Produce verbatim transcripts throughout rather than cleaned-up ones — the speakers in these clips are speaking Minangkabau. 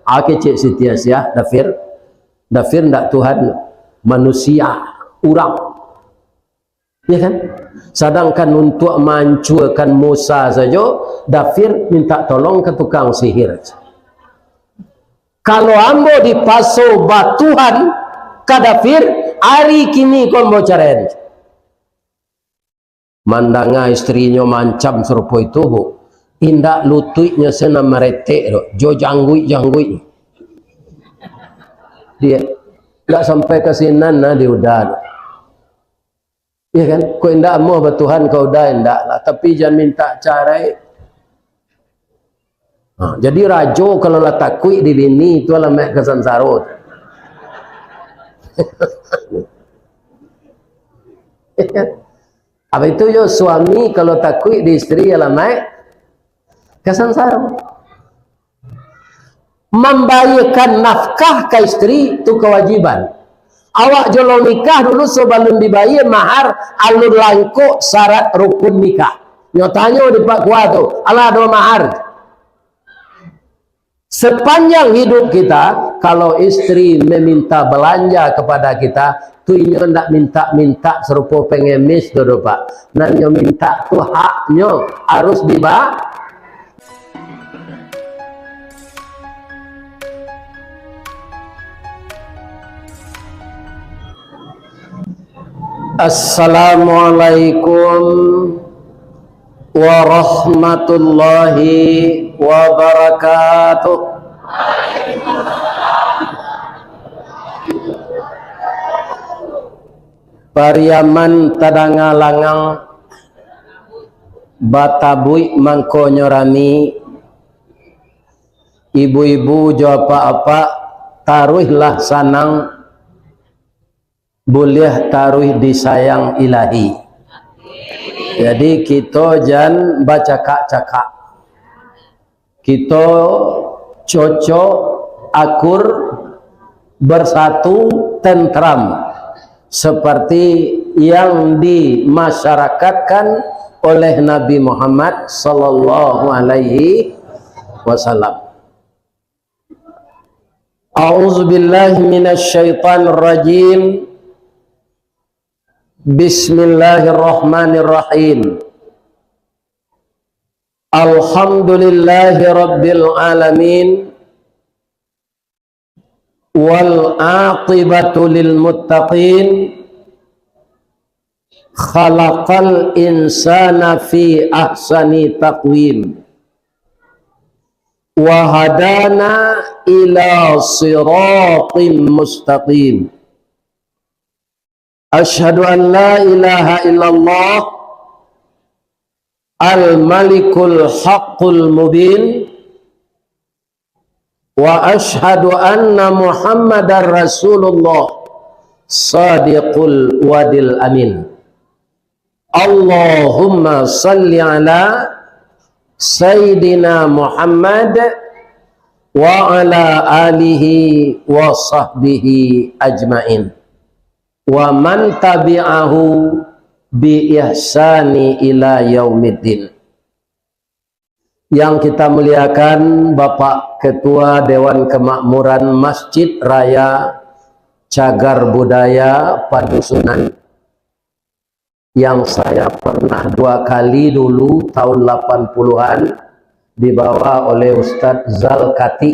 A kecek Siti Aisyah, Dafir, Dafir ndak Tuhan, manusia, urang. Ya kan? Sadangkan untuak maancuakan Musa sajo, Dafir minta tolong ka tukang sihir. Kalau ambo dipaso batuhan ka Dafir, ari kini ko ambo caraian. Mandanga istrinyo maancam sarupo itu, Bu, indak lutuiknyo se nan maretek doh, jo jangguik-jangguik. Dia ndak sampai ka sinan nah di uda tu. Iya kan? Kok indak amuah batuhan ka uda, indak lah. Tapi jan minta carai. Ha, jadi rajo kalau lah takuik di bini, itu alamaik ka sansaro. Apa itu yo, suami kalau takuik di istri, alamaik ka sansaro. Mambayiekan nafkah ka istri tu kawajiban. Awak jo lo nikah dulu, sabalun dibayie mahar, alun langkok syarat rukun nikah. Nyo tanyo di Pak Kua tu, "Alah ado mahar?" Sepanjang hidup kita, kalau istri meminta belanja kepada kita, tu inyo ndak minta-minta sarupo pengemis tu doh, Pak. Nan nyo minta tu haknyo, harus diba-, Assalamualaikum warahmatullahi wabarakatuh. Pariaman tadanga langang, batabuik mangkonyo rami, ibu-ibu jo apak-apak, taruihlah sanang, buliah taruih disayang Ilahi. Jadi, kito jan bacakak-cakak. Kito cocok, akur, bersatu, tentram, seperti yang dimasyarakatkan oleh Nabi Muhammad sallallahu alaihi wasallam. A'udzubillahi minasyaitonirrajim. Bismillahirrahmanirrahim. Alhamdulillahi rabbil alamin. Wal aqibatu lil muttaqin. Khalaqal insana fi ahsani taqwim. Wa hadana ila siratim mustaqim. Asyhadu an la ilaha illallah al-malikul haqqul mubin, wa asyhadu anna Muhammadar Rasulullah sadiqul wadil amin. Allahumma salli ala Sayyidina Muhammad wa ala alihi wa sahbihi ajmain, wa man tabi'ahu bi ihsani ila yaumiddin. Yang kita muliakan Bapak Ketua Dewan Kemakmuran Masjid Raya Cagar Budaya Padusunan, yang saya pernah dua kali dulu tahun delapan puluhan dibawa oleh Ustadz Zalkati.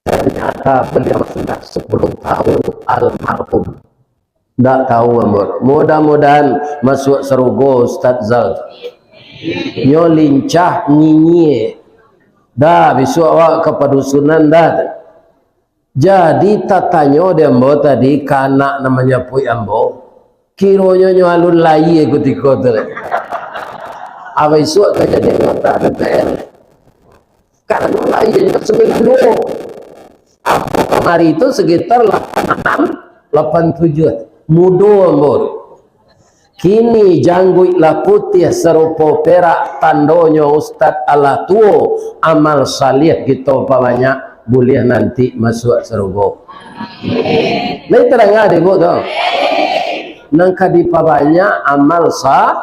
Ternyata beliau sudah sepuluh tahun almarhum. Ndak tahu, ambo. Mudah-mudahan masuk sarugo Ustadz Zal. Nyo lincah nyinyie. Dah, bisuak awak ka Padusunan dah. Jadi, tatanyo di ambo tadi ka anak nan manyapuik ambo, kironyo nyo alun lahia kutiko tu lai. Abisuak ka jadi anggota D P R. Karano lahirnyo saminggu duo. Ambo kamari tu sekitar lapan anam, lapan tujuh. Mudo ambo tu. Kini jangguik lah putiah sarupo perak, tandonyo Ustadz alah tuo, amal saleh kito pabanyak, buliah nanti masuak sarugo. Lai tadanga dek Ibu tu? Nan ka dipabanyak amal sa-,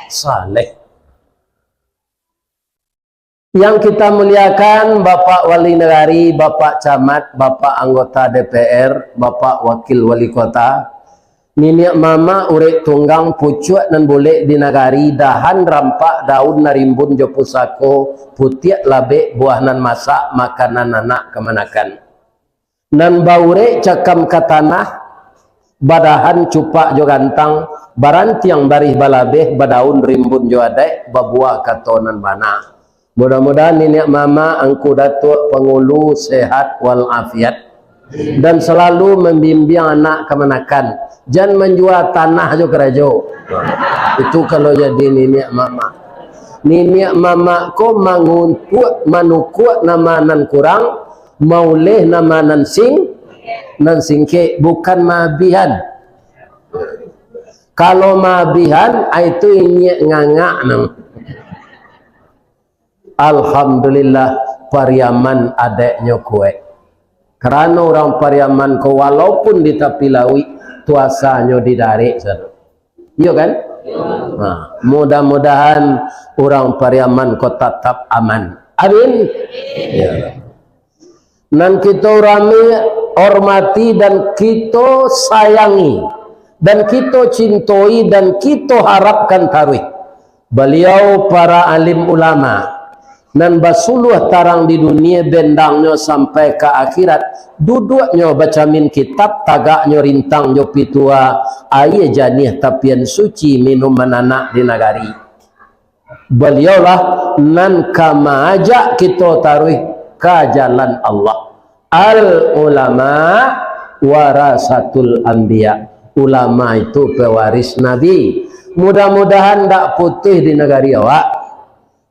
saleh. Yang kita muliakan, Bapak Wali Nagari, Bapak Camat, Bapak Anggota D P R, Bapak Wakil Wali Kota, niniak mamak urek tunggang, pucuak nan bulek di nagari, dahan rampak, daun nan rimbun jo pusako, putiak labek, buah nan masak, makanan anak kamanakan. Nan baurek cakam ka tanah, badahan cupak jo gantang, barantiang barih balabeh, badaun rimbun jo adaik, babuah kato nan bana. Mudah-mudahan niniak mamak, angku datuak, pangulu sehat walafiat, dan salalu mambimbiang anak kamanakan. Jan manjua tanah jo karajo. Itu kalau jadi niniak mamak. Niniak mamak ko manguntuak, manukuak nama nan kurang, mauleh nama nan sing-, nan singkek, bukan maabihan. Kalau maabihan, ai tu inyiak ngangak namo. Alhamdulillah, Pariaman adaiknyo kuaik. Karano urang Pariaman ko walaupun di tapi lauik, tu asanyo di darek sado. Iyo kan? Ha, mudah-mudahan urang Pariaman ko tatap aman. Amin. Ya. Nan kito rami, hormati, dan kito sayangi, dan kito cintoi, dan kito harapkan taruih. Baliau para alim ulama, nan basuluah tarang di dunia, bendangnyo sampai ka akhirat, duduaknyo bacamin kitab, tagaknyo rintang jo pitua, aia janiah tapian suci, minum mananak di nagari. Baliaulah nan ka maajak kito taruih ka jalan Allah. Al ulama warasatul anbiya. Ulama itu pewaris Nabi. Mudah-mudahan ndak putuih di nagari awak.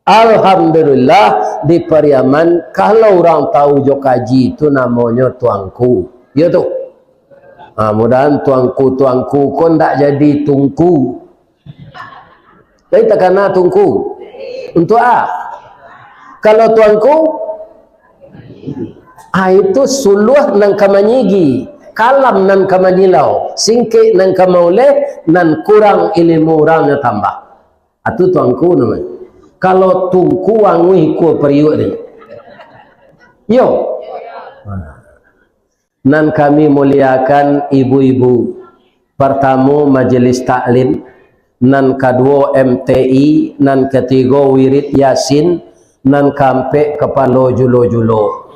Alhamdulillah, di Pariaman, kalau urang tahu jo kaji, itu namonyo tuangku. Iyo tu. Ha, mudahan tuangku-tuangku ko ndak jadi tungku. Jadi takana tungku. Untuak a? Kalau tuangku, a, itu suluah nan ka manyigi, kalam nan ka manyilau, singkek nan ka mauleh, nan kurang ilimu urang nyo tambah. Atu tuangku namonyo. Kalau tungku anguih kua pariuak ni. Yo. Nan kami muliakan ibu-ibu. Partamo, majelis taklim. Nan kaduo, M T I. Nan katigo, wirid Yasin. Nan kaampek, kapalo julo-julo.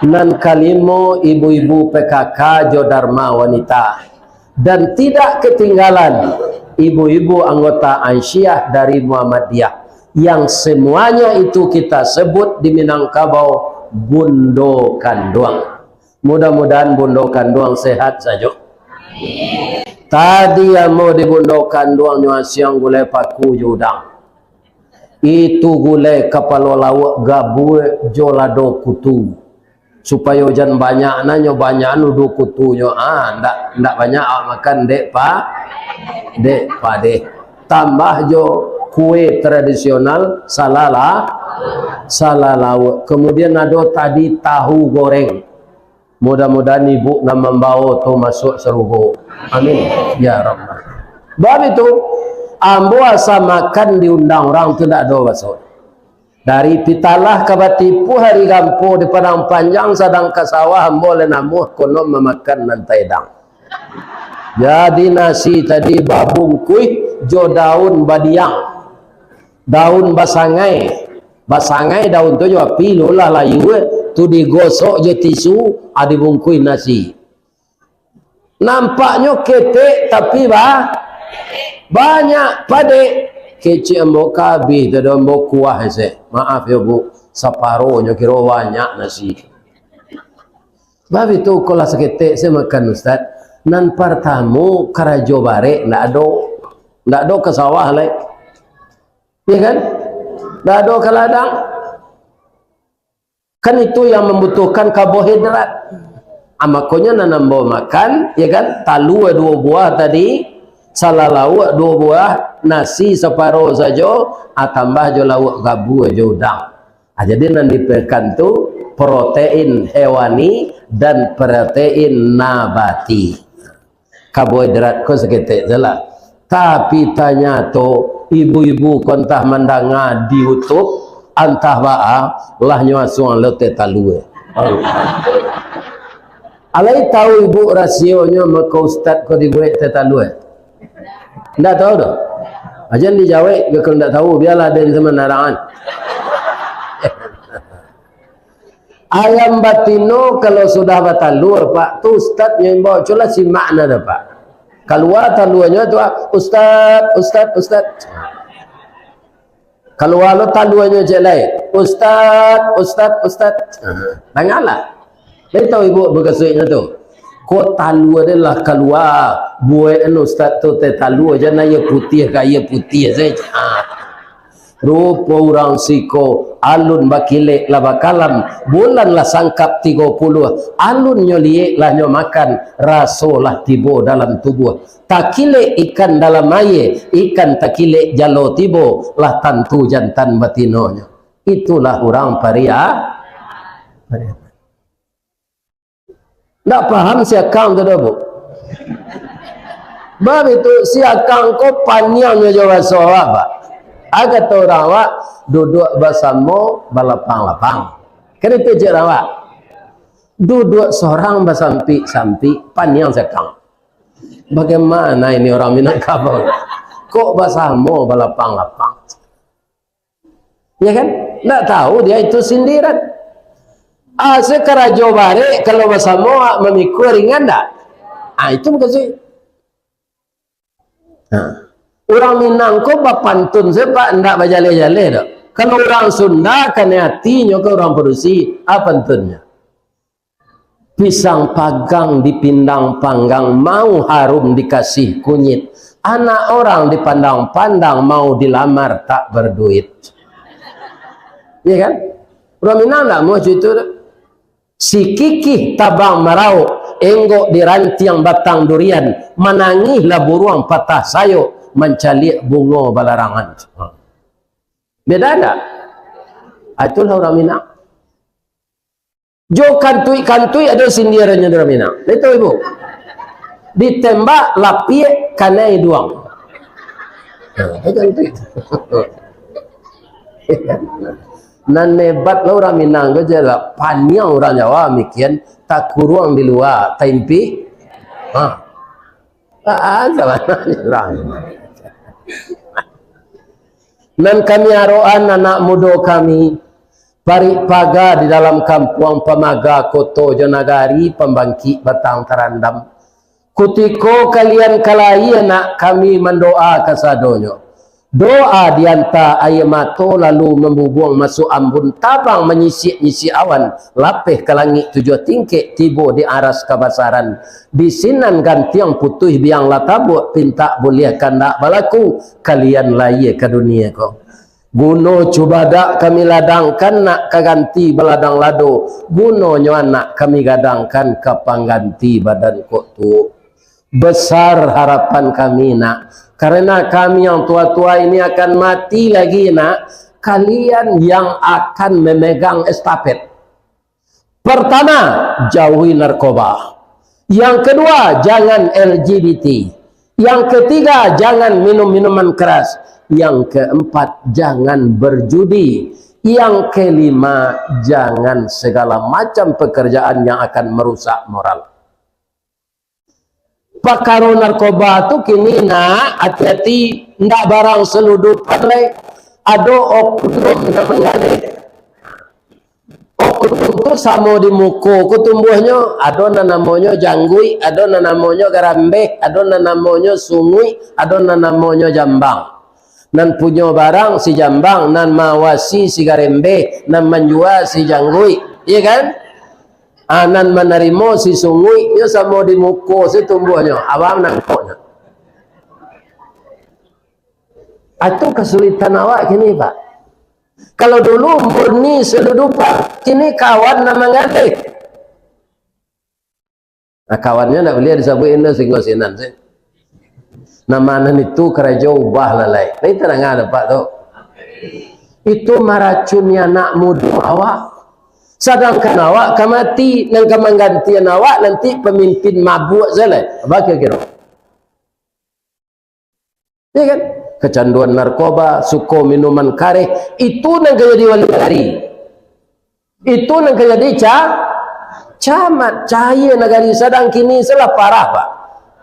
Nan kalimo, ibu-ibu P K K jo Dharma Wanita. Dan tidak ketinggalan, ibu-ibu anggota Ansyiah dari Muhammadiyah, yang semuanya itu kita sebut di Minangkabau Bundo Kanduang. Mudah-mudahan Bundo Kanduang sehat sajo. Tadi ambo di Bundo Kanduang nyo asiang gulai paku jo udang. Itu gulai kapalo lauak gabua jo lado kutu. Supayo jan banyak, nah, nyo banyak lado kutunyo. Ah, ndak, ndak banyak awak makan, dek pa-, dek padeh. Tambah jo kue tradisional salala-, salalauak. Kemudian ado tadi tahu goreng. Mudah-mudahan ibu nan mambawo tu masuak sarugo. Amin. Ya Rabbal. Bab itu, ambo asa makan diundang urang tu ndak ado baso. Dari Pitalah ka Batipuah, ari Gampo di Padang Panjang, sadang ka sawah ambo lai namuah, konon mamakan nan taedang. Jadi nasi tadi babungkuih jo daun badiang, daun basangai, basangai daun tu jo api, lo lah layu, tu digosok jo tisu, a dibungkuih nasi. Nampaknyo ketek, tapi ba-, banyak padek. Kecek ambo kabih, tadi ambo kuah se. Maaf yo, Bu, saparonyo kiro banyak nasi. Bab itu, ko lah saketek se makan, Ustaz. Nan partamo, karajo barek ndak ado. Ndak ado ka sawah lai. Ya kan? Ndak ado ka ladang. Kan itu yang mambutuhkan karbohidrat. Ah, makonyo nan ambo makan, ya kan, talua duo buah tadi, salalauak duo buah, nasi saparo sajo, ah, tambah jo lauak gabua jo udang. Ah, jadi nan diperlukan tu protein hewani dan protein nabati. Karbohidrat ko saketek se lah. Tapi tanyato, ibu-ibu ko antah mandanga di YouTube, Antah baa, lah nyo asuang lo teh talua. Alai tahu ibu rasionyo mako ustad ko dibuek teh talua? Ndak tahu doh. Ajan dijawek, kalau ndak tahu, biarlah den samandarangan. Ayam batino kalau sudah batalua, Pak, tu ustad nyo imbau, culah simak na dah, Pak. Kalua taluanyo tu, ah, "Ustad, ustad, ustad." Kalua lo taluanyo cek lai, "Ustad, ustad, ustad." Dangalah. Lai tahu ibu bakasuiknyo tu? Ko talua den lah kalua, buek anu ustad tu teh talua, jan aia putiah ka aia putiah sajo. Ah. Rupo urang siko, alun bakilek lah bakalam, bulan lah sangkap tigo puluah, alunnyo liek lah nyo makan, raso lah tibo dalam tubuah. Takilek ikan dalam aia, ikan takilek jalo tibo, lah tantu jantan batinonyo. Itulah urang Paria-, Pariaman. Ndak paham si Akang tu doh, Bu. Bab itu, si Akang ko paniang jo bahaso awak, Pak. A kato urang awak, duduak basamo balapang-lapang. Kan itu cek urang awak. Duduak sorang basampik-sampik, paniang si Akang. Bagaimana ini orang Minangkabau? Kok basamo balapang-lapang? Ya kan? Ndak tahu dia itu sindiran. Ah, sakarajo barek kalau basamo, ah, mamikua ringan ndak? Ah, itu mukasuik. Nah, urang Minang ko bapantun sajo, Pak, ndak bajaleh-jaleh doh. Kalau urang Sunda, kanai atinyo ka urang padusi, ah, pantunnyo. Pisang pagang dipindang panggang, mau harum dikasih kunyit. Anak orang dipandang-pandang, mau dilamar tak berduit. Iya kan? Urang Minang ndak amuah cuito tu. Sikikih tabang marauk, enggok di rantiang batang durian, manangihlah buruang patah sayok, mancaliak bungo balarangan. Beda ndak? Ah, itulah urang Minang. Jo kantuik-kantuik ado sindiranyo di urang Minang. Lai tahu ibu? Ditembak lapiak kanai duang. Nah, itu kantuik. Nan hebat lah urang Minang ko je lah. Paniang urang Jawa mikian, takuruang di lua, taimpik. Ha. Ah, ah, sabananyo urang. Nan kami arokan anak mudo kami, parik paga di dalam kampuang, pamaga koto jo nagari, pambangkik batang tarandam. Kutiko kalian ka lahia nak, kami mandoa kasadonyo. Doa dianta aia mato, lalu mambubuang masuak ambun, tabang manyisik-nyisik awan, lapeh ka langik tujuah tingkek, tibo di aras kabasaran. Di sinan gantiang putuih biang lah tabuak, pintak buliah kandak balaku, kalian lahia ka dunia ko. Guno cubadak kami ladangkan nak ka ganti baladang lado, gunonyo anak kami gadangkan ka pangganti badan kok tuo. Besar harapan kami nak, karena kami yang tua-tua ini akan mati lagi nak, kalian yang akan memegang estafet. Pertama, jauhi narkoba. Yang kedua, jangan L G B T. Yang ketiga, jangan minum minuman keras. Yang keempat, jangan berjudi. Yang kelima, jangan segala macam pekerjaan yang akan merusak moral. Pakaro narkoba tu kini nak ati-ati, ndak barang seludupan lai. Ado oknum nan manggaleh. Oknum tu samo di muko ko tumbuahnyo, ado nan namonyo jangguik, ado nan namonyo garambeh, ado nan namonyo sunguik, ado nan namonyo jambang. Nan punyo barang si jambang, nan maawasi si garambeh, nan manjua si jangguik, iya kan? Ah, nan manarimo si sunguik, nyo samo di muko si tumbuahnyo, abang nangkoknyo. Itu kasulitan awak kini, Pak. Kalau dulu murni seludupan, kini kawan nan manggaleh. Nah, kawannyo ndak buliah disabuik, indak singo sinan, sih. Nama nan itu karajo ubah lalai. Nah, itu ndak dapek tu. Itu maracuni anak mudo awak. Sadangkan awak ka mati, nan ka manggantian awak nanti pamimpin mabuak sajo lai. Apa kiro-kiro? Iya kan? Kecanduan narkoba, suko minuman kareh, itu nan ka jadi wali nagari. Itu nan ka jadi ca-, camat, cahaya nagari. Sadang kini salah parah, Pak.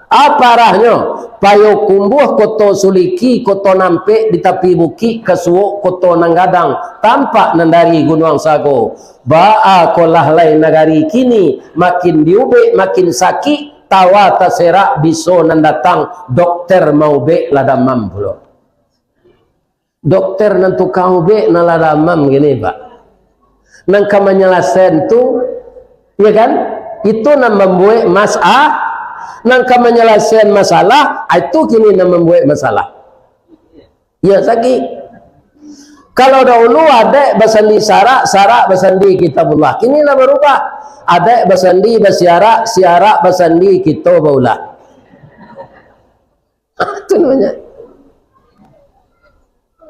Ah, parahnyo, Payokumbuah, Koto Suliki, Koto Nampek di tapi bukik, Kasuok, Koto Nan Gadang, tampak nan dari Gunuang Sago. Baa ko lah lai nagari kini, makin diubek, makin sakik, tawa taserak, biso nan datang, dokter maubek lah damam pulo. Dokter nan tukang ubek nan lah damam kini, Pak. Nan ka manyalasaian tu, ya kan? Itu nan mambuek mas-, ah, nan ka manyalasaian masalah, ah, itu kini nan mambuek masalah. Ya, sakik. Kalau dahulu adaik basandi sarak, sarak basandi Kitabullah. Kini lah barubah. Adaik basandi basiarak, siarak basandi kito baulah. Itu namanya.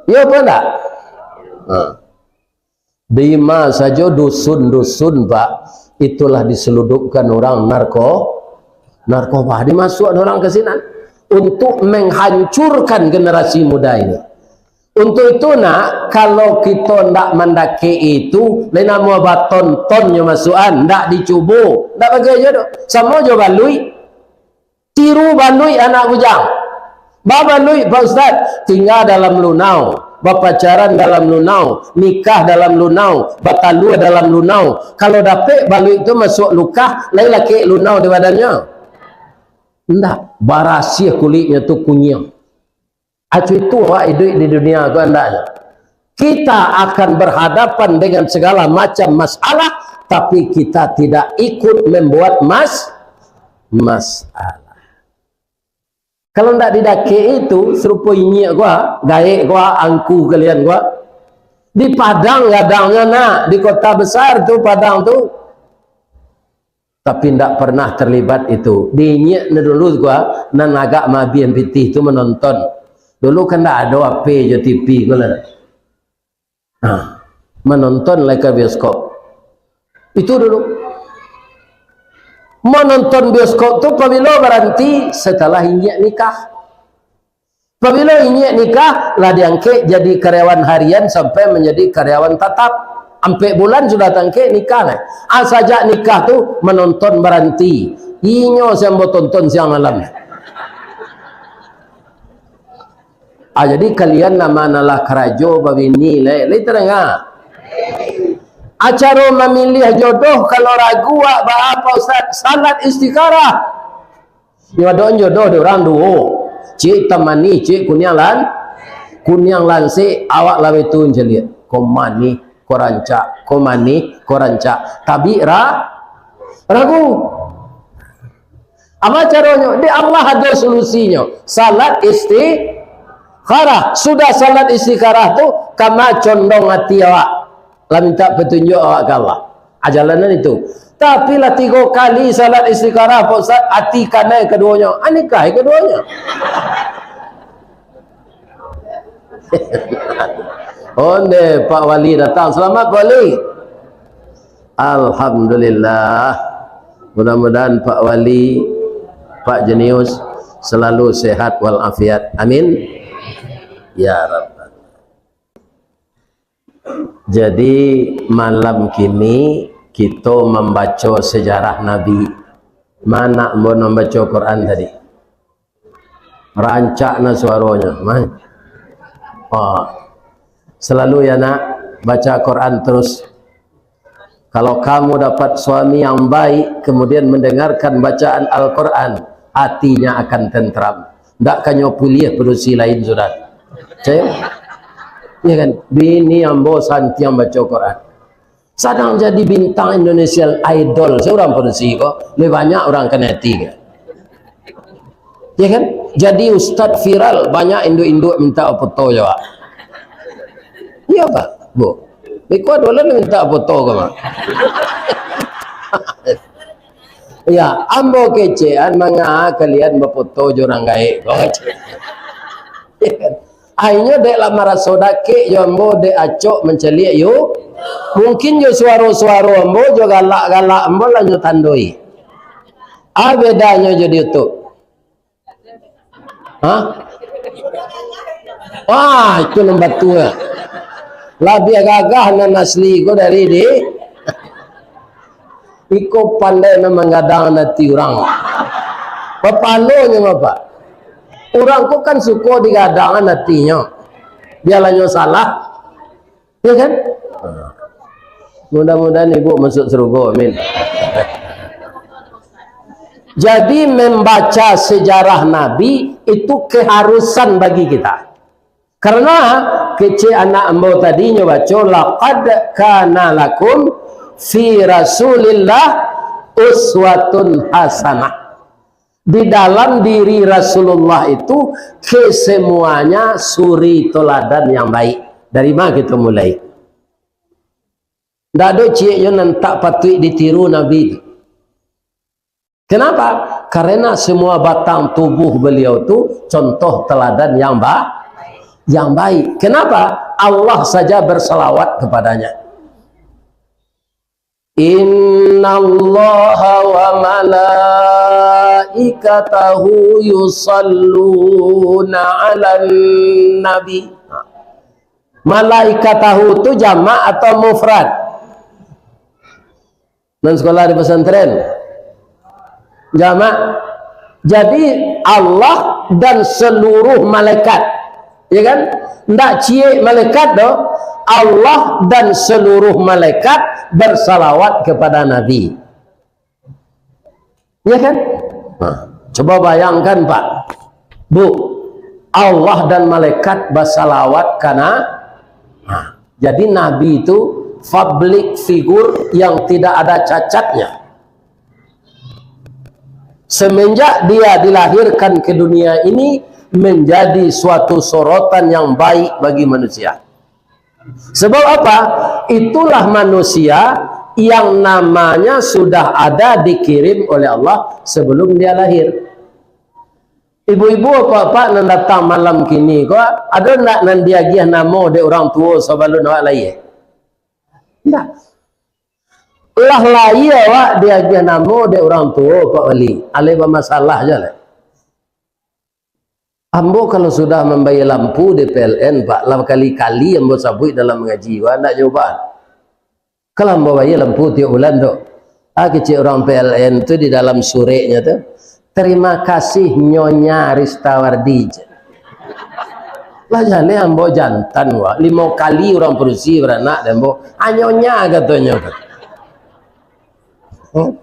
Ya apa ndak? Ha. Di ma sajo dusun-dusun, Pak, itulah diseludupkan orang narko-, narkoba, dimasuakan orang ke sinan untuk menghancurkan generasi muda ini. Untuk itu, nak, kalau kito ndak mandakek itu, lain namo baton-tonnyo masuakan, ndak dicubo, ndak bagai jo doh. Samo jo baluik. Tiru baluik anak bujang. Babaluik, Pak Ustaz, tingga dalam lunau, bapacaran dalam lunau, nikah dalam lunau, batalua dalam lunau. Kalau dapek baluik tu masuak lukah, lai lakek lunau di badannyo. Ndak, barasiah kuliknyo tu kunyiang. Acu itu awak iduik di dunia tu andaknyo. Kita akan berhadapan dengan segala macam masalah, tapi kita tidak ikut membuat mas-, masalah. Kalau ndak didakek itu, serupo inyiak gua, gaek gua, angku kalian gua. Di Padang gadangnyo nak, di kota besar tu Padang tu. Tapi ndak pernah terlibat itu. Di inyiak ne dulu gua, nan agak mabiah pitih tu menonton. Dulu kan ndak ado H P jo T V ko lah. Nah, menonton lai ka bioskop. Itu dulu. Menonton bioskop tu pabilo baranti? Setelah inyiak nikah. Pabilo inyiak nikah, lah diangkek jadi karyawan harian sampai menjadi karyawan tatap. Ampek bulan sudah tangkek nikah lah. Ah, sajak nikah tu menonton baranti. Inyo siang batonton siang malam. Ah, jadi kalian nan ma nan lah karajo babini, lai, lai tadanga? Acaro mamiliah jodoh, kalau ragu, awak baa, Pak Ustaz? Salat istikharah. Nyo ado jodoh di urang duo. Ciek itam manih, ciek kuniang lan-, kuniang lansek, awak lah baitu mancaliak. Ko manih, ko rancak, ko manih, ko rancak. Tabik ra-, ragu. Apa caronyo? Di Allah ado solusinyo. Salat istikharah. Sudah salat istikharah tu, kama condong ati awak. Lah minta petunjuk awak ka Allah. Ah, jalanan itu. Tapi lah tigo kali salat istikharah, Pak Ustaz, ati kanai kaduonyo. Ah, nikah kaduonyo. Onde, Pak Wali datang. Selamat, Pak Wali. Alhamdulillah. Mudah-mudahan Pak Wali, Pak Jenius selalu sehat walafiat. Amin. Ya Rabbal. Jadi, malam kini kito mambaco sejarah Nabi. Ma nak ambo nan baco Quran tadi? Rancak na suaronyo, mah. Oh. Selalu ya nak, baca Quran terus. Kalau kamu dapat suami yang baik, kemudian mendengarkan bacaan Al-Quran, hatinya akan tentram. Ndak kanyo piliah padusi lain sudah. Cek? Ya kan? Bini ambo santiang baco Quran. Sadang jadi bintang Indonesian Idol. Seorang padusi ko, lebih banyak orang kena hati ko. Ya kan? Jadi ustaz viral, banyak induak-induak minta foto jo awak. Iya, Pak? Bu. Beko ado lah minta foto ko, Pak. Ya, ambo kecekan manga kalian bafoto jo urang gaek ko. Ya kan? Ainyo dek lah maraso dakek jo ambo, dek acok mancaliak yo. Mungkin jo suaro-suaro ambo, jo galak-galak ambo lah nyo tandoi. Ah, bedanyo jo di YouTube. Hah? Wah, itu nan batua. Labiah gagah nan asli ko dari di. Iko pandai nan manggadang ati urang. Papalonyo apa? Urang ko kan suko digadangan atinyo. Bialah nyo salah. Ya kan? Mudah-mudahan ibu masuk surga, amin. Jadi, membaca sejarah Nabi itu keharusan bagi kita. Karena kecek anak ambo tadi nyo baco, "Laqad kana lakum fi Rasulillah uswatun hasanah." Di dalam diri Rasulullah itu kesemuanya suri toladan yang baik. Dari mana kita mulai? Ndak ado ciek yo nan tak patuik ditiru Nabi tu. Kenapa? Karena semua batang tubuh beliau tu contoh teladan yang ba-, yang baik. Kenapa? Allah saja bersalawat kepadanya. Innallaha wa malaikatahu yusalluna 'alan nabi. Malaikatahu tu jamak atau mufrad? Nan sekolah di pesantren. Jamak. Jadi, Allah dan seluruh malaikat. Ya kan? Ndak ciek malaikat doh. Allah dan seluruh malaikat bersalawat kepada Nabi. Ya kan? Nah, coba bayangkan, Pak. Bu, Allah dan malaikat basalawat kana. Nah, jadi Nabi itu public figure yang tidak ada cacatnya. Semenjak dia dilahirkan ke dunia ini, menjadi suatu sorotan yang baik bagi manusia. Sebab apa? Itulah manusia yang namanya sudah ada dikirim oleh Allah sebelum dia lahir. Ibu-ibu, apak-apak nan datang malam kini ko, ado ndak nan diagiah namo dek urang tuo sabalun awak lahia? Ndak. Lah lahia awak diagiah namo dek urang tuo, Pak Wali. Alai bamasalah juo lah. Ambo kalau sudah mambayia lampu di P L N, Pak, lah bakali-kali ambo sabuik dalam mangaji, Pak, ndak jawaban. Kalau ambo bayia lampu tiok bulan tu, ah, kecek urang P L N tu di dalam sureknyo tu, "Terima kasih, Nyonya Ristawardi." Lah jaleh ambo jantan, Pak, limo kali urang padusi baranak dek ambo, "Ah, Nyonya," katonyo. Hmm?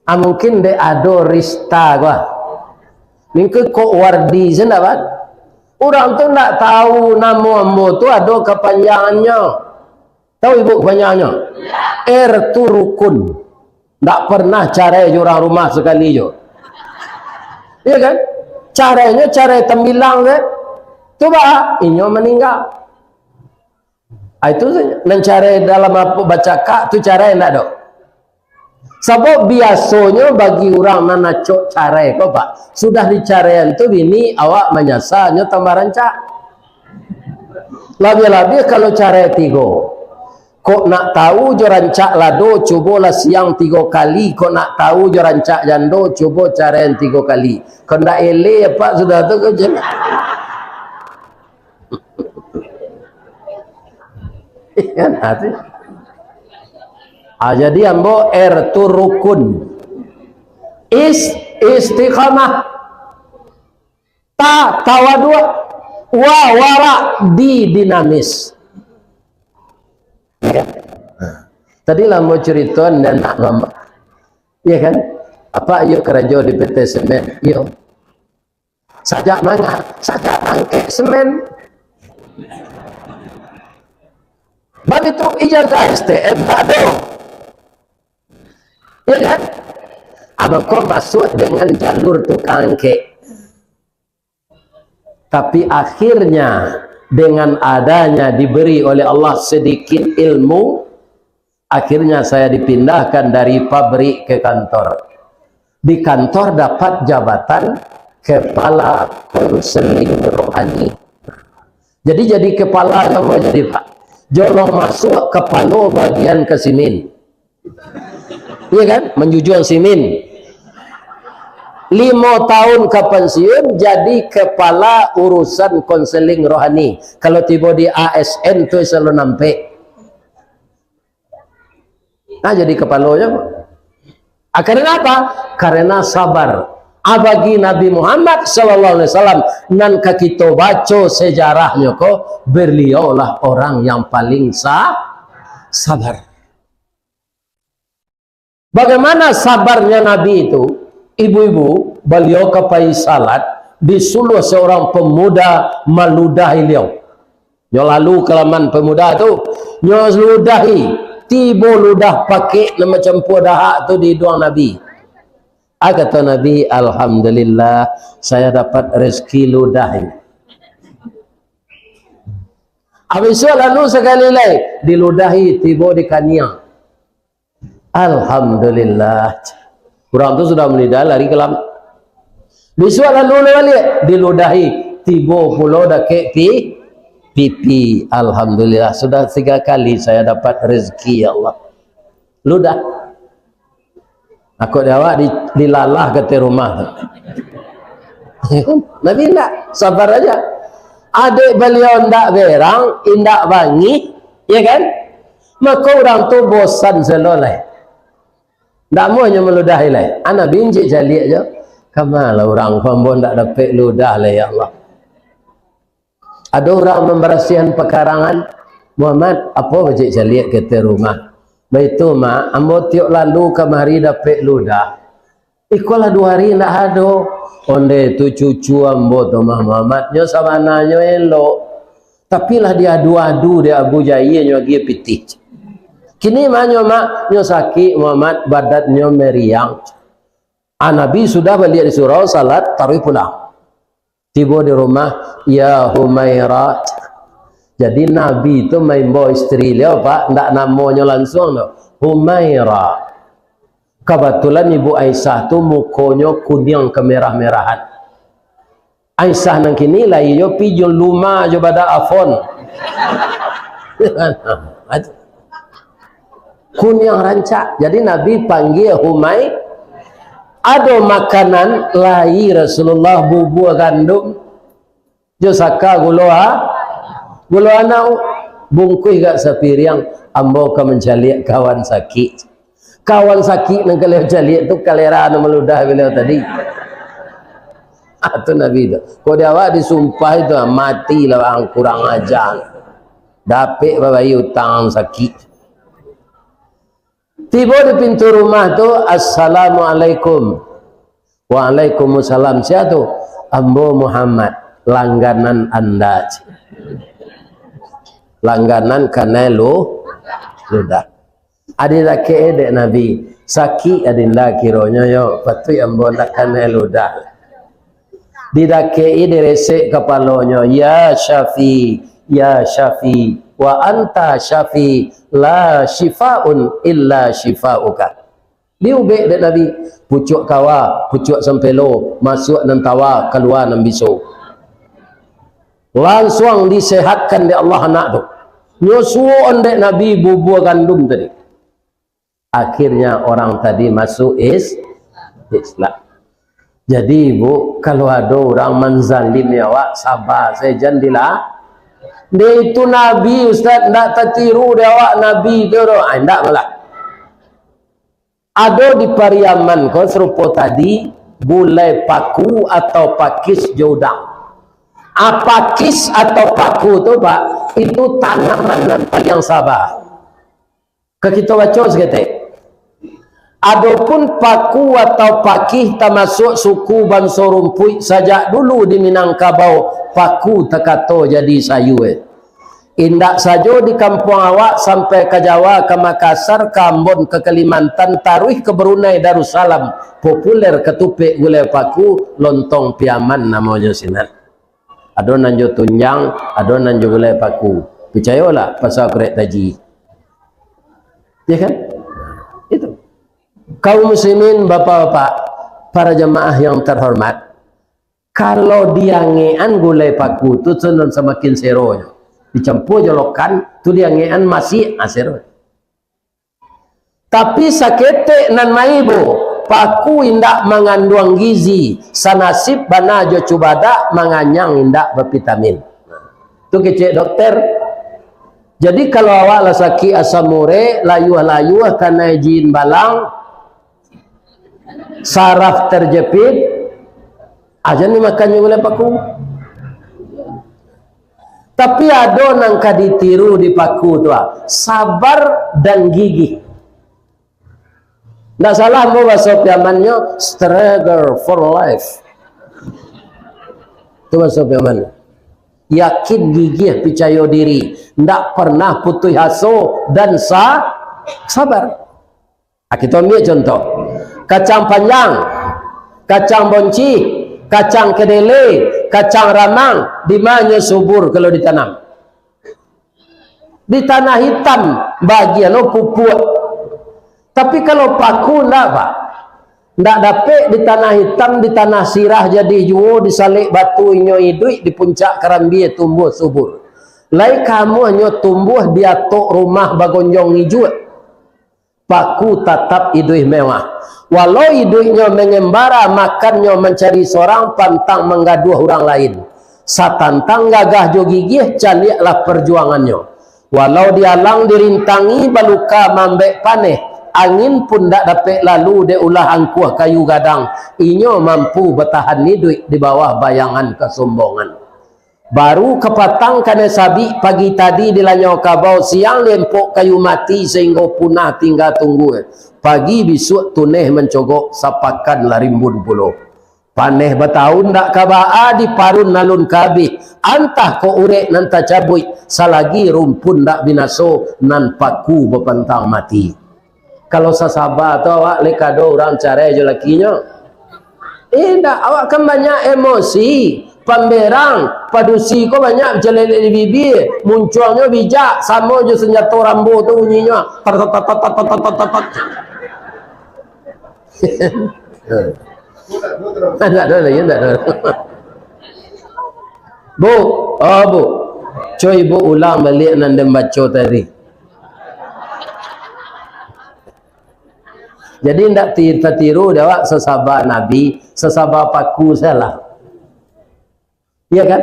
Ah, mungkin dek ado Rista ko, ah. Mungkin kok Wardi se ndak, Pak? Urang tu ndak tahu namo ambo tu ado kapanjangannyo. Tahu ibu kapanjangannyo? R tu rukun. Ndak pernah carai jo urang rumah sakali juo. Iya kan? Carainyo carai tambilang se. Tu baa, inyo maningga. Ah, itu sajo. Nan carai dalam apo, bacakak tu carai ndak do? Sabab biasonyo bagi urang nan acok carai ko, Pak, sudah dicaraian tu bini awak manyasa, nyo tambah rancak. Labiah-labiah kalau carai tigo. Kok nak tahu jo rancak lado, cubolah siang tigo kali. Kok nak tahu jo rancak jando, cubo caraian tigo kali. Kok ndak eleh, Pak, sudah tu ko je. Kan, ah, tu. Ah, jadi ambo R tu rukun. Is, istiqamah. Ta, tawaduk. Wa, warak, di, dinamis. Ya. Tadi lah ambo carito, ndak nak lamo. Ya kan? Apak iyo karajo di P T Semen? Iyo. Sajak manga? Sajak angkek semen. Baitu ijazah S T M ndak ado. Ya kan? Abang ko masuak dengan jalur tukang angkek. Tapi akhirnya, dengan adanya diberi oleh Allah sedikit ilmu, akhirnya saya dipindahkan dari pabrik ke kantor. Di kantor dapat jabatan kepala konseling rohani. Jadi, jadi kepala nyo jadi, Pak. Jolong masuak kepala bagian ke simin. Iya kan? Manjujuang simin. Limo tahun ka pensiun, jadi kepala urusan konseling rohani. Kalau tibo di A S N tu, selalu nampek. Nah, jadi kepalanya. Ah, karena apa? Karena sabar. Ah, bagi Nabi Muhammad sallallahu alaihi wasallam, nan ka kito baco sejarahnyo ko, beliaulah orang yang paling sa-, sabar. Bagaimana sabarnya Nabi itu? Ibu-ibu, beliau ka pai salat, disuluah seorang pemuda maludahi beliau. Nyo lalu ka laman pemuda tu, nyo ludahi, tibo ludah pakek nan macampua dahak tu di iduang Nabi. Ah, kato Nabi, "Alhamdulillah, saya dapat rezeki ludah ini." Habis tu lalu sakali lai, diludahi, tibo di kaniang. "Alhamdulillah." Urang tu sudah maludah, lari kalam. Bisuak lalu lah baliak, diludahi, tibo pulo dakek pi-, pipi. "Alhamdulillah, sudah tiga kali saya dapat rezeki, ya Allah." Ludah. Ako di awak di, dilalah ka ateh rumah tu. Nabi indak, sabar aja. Adek baliau indak berang, indak bangih, ya kan? Mako urang tu bosan selo lai. Ndak amuah nyo maludahi lai. Ah, Nabi injek caliak jo. Kama lah urang ko, ambo ndak dapek ludah lai, ya Allah. Ado urang mambarasiahan pakarangan, "Muhammad, apo bacik caliak ka ateh rumah?" "Baitu, Mak, ambo tiok lalu kamari dapek ludah. Iko lah duo hari indak ado." "Ondeh tu cucu ambo tu mah, Muhammad, nyo sabananyo elok. Tapi lah diadu-adu dek Abu Jahia, nyo agiah pitih. Kini ma nyo, Mak?" "Nyo sakik, Muhammad, badannyo meriang." Ah, Nabi sudah baliak di surau, salat, taruih pulang. Tibo di rumah, "Ya Humaira." Jadi Nabi tu maimbau isteri baliau, Pak, ndak namonyo lansuang tu. Humaira. Kabatulan Ibu Aisyah tu mukonyo kuniang kamerah-merahan. Aisyah nan kini lai jo pi jo luma jo badak Avon. Kuniang rancak. Jadi Nabi panggia Humai, ado makanan lai Rasulullah, bubua gandum, jo saka gulo a-, gulo anau, bungkuih gak sapiriang, ambo ka mancaliak kawan sakik. Kawan sakik nan kalian caliak tu kalera nan maludah baliau tadi. Ah, tu Nabi tu. Kok di awak disumpah itu, ah, mati lah, ang kurang ajar. Dapek babayia utang sakik. Tibo di pintu rumah tu, "Assalamualaikum." "Waalaikumsalam. Sia tu?" "Ambo Muhammad, langganan anda." Langganan kanai lu-, ludah. Adi dakek dek Nabi, "Sakik adinda kironyo yo, patuik ambo ndak kanai ludah." Didakek-i diresek kapalonyo, "Ya Syafi, ya Syafi, wa anta Syafi, la syifaun illa syifauka." Diubek dek Nabi, pucuak kawa, pucuak sampelo, masuak nan tawa, kalua nan biso. Lansuang disehatkan dek Allah anak tu. Nyo suokan dek Nabi bubua gandum tadi. Akhirnya orang tadi masuk is-, Islam. Jadi, Bu, kalau ado urang manzalimi awak, saba sajo, jan dila-, dek itu Nabi, Ustaz, ndak tatiru dek awak Nabi tu doh. Ah, ndak malah. Ado di Pariaman ko sarupo tadi, gulai paku atau pakis jo udang. Ah, pakis atau paku tu, Pak, itu tanaman nan paliang saba. Ka kito baco saketek. Adopun paku atau pakih tamasuak suku banso rumpuik sajak dulu di Minangkabau, paku takato jadi sayua. Indak sajo di kampuang awak, sampai ka Jawa, ka Makassar, ka Ambon, ka Kalimantan, taruih ka Brunei Darussalam, populer katupek gulai paku, lontong Piaman namonyo sinan. Ado nan jo tunjang, ado nan jo gulai paku. Picayolah pasal korek taji. Ya kan? Itu. Kaum muslimin, bapak-bapak, para jamaah yang terhormat, kalau diangekan gulai paku tu, tu nan samakin seronyo. Dicampur jo lokan, tu diangekan masih, ah, sero. Tapi saketek nan maibo, Paku indak manganduang gizi, sanasib bana jo cubadak, manganyang indak bavitamin. Tu kecek dokter. Jadi, kalau awak lah sakik asam urek, layuah-layuah, kanai jin balang, saraf terjepit, aja ni makannyo gulai paku. Tapi ado nan ka ditiru di paku tu, ah, sabar dan gigih. Ndak salah ambo baso Piamannyo, struggle for life. Tu baso Piaman. Yakin, gigih, picayo diri, ndak pernah putuih aso, dan sa-, sabar. Ah, kito ambiak contoh. Kacang panjang, kacang boncih, kacang kedele, kacang ramang, di ma nyo subur kalau ditanam? Di tanah hitam, bagian lo pupuak. Tapi kalau paku, ndak, Pak. Ndak dapek di tanah hitam, di tanah sirah jadi juo, di salek batu inyo iduik, di puncak karambia tumbuah subur. Lai kamuahnyo tumbuah di atok rumah bagonjong ijuak. Paku tatap iduik mewah. Walau iduiknyo mengembara, makannyo mancari sorang, pantang manggaduah urang lain. Satantang gagah jo gigih, caliaklah parjuangannyo. Walau dialang dirintangi, baluka maambek paneh, angin pun ndak dapek lalu dek ulah angkuah kayu gadang, inyo mampu batahan iduik di bawah bayangan kasombongan. Baru kapatang kanai sabik, pagi tadi dilanyau kabau, siang diempok kayu mati, sahinggo punah tingga tunggua. Pagi bisuak tuneh mancogok, sapakan lah rimbun pulo. Paneh batahun ndak ka baa, diparun alun ka abih. Antah kok urek nan tacabuik, salagi rumpun ndak binaso, nan paku bapantang mati. Kalau sasaba tu awak lai kado urang carai jo lakinyo. Eh, indak, awak kan banyak emosi, pamberang, padusi ko banyak bajalelek di bibia, muncuangnyo bijak, samo jo sanjato Rambo tu bunyinyo. Tat, tat, tat. Ndak ado lai, ndak ado. Bu, oh, Bu. Cubo ibu ulang baliak nan den baco tadi. Jadi, ndak ti-, tatiru dek awak sasaba Nabi, sasaba paku salah. Iya kan?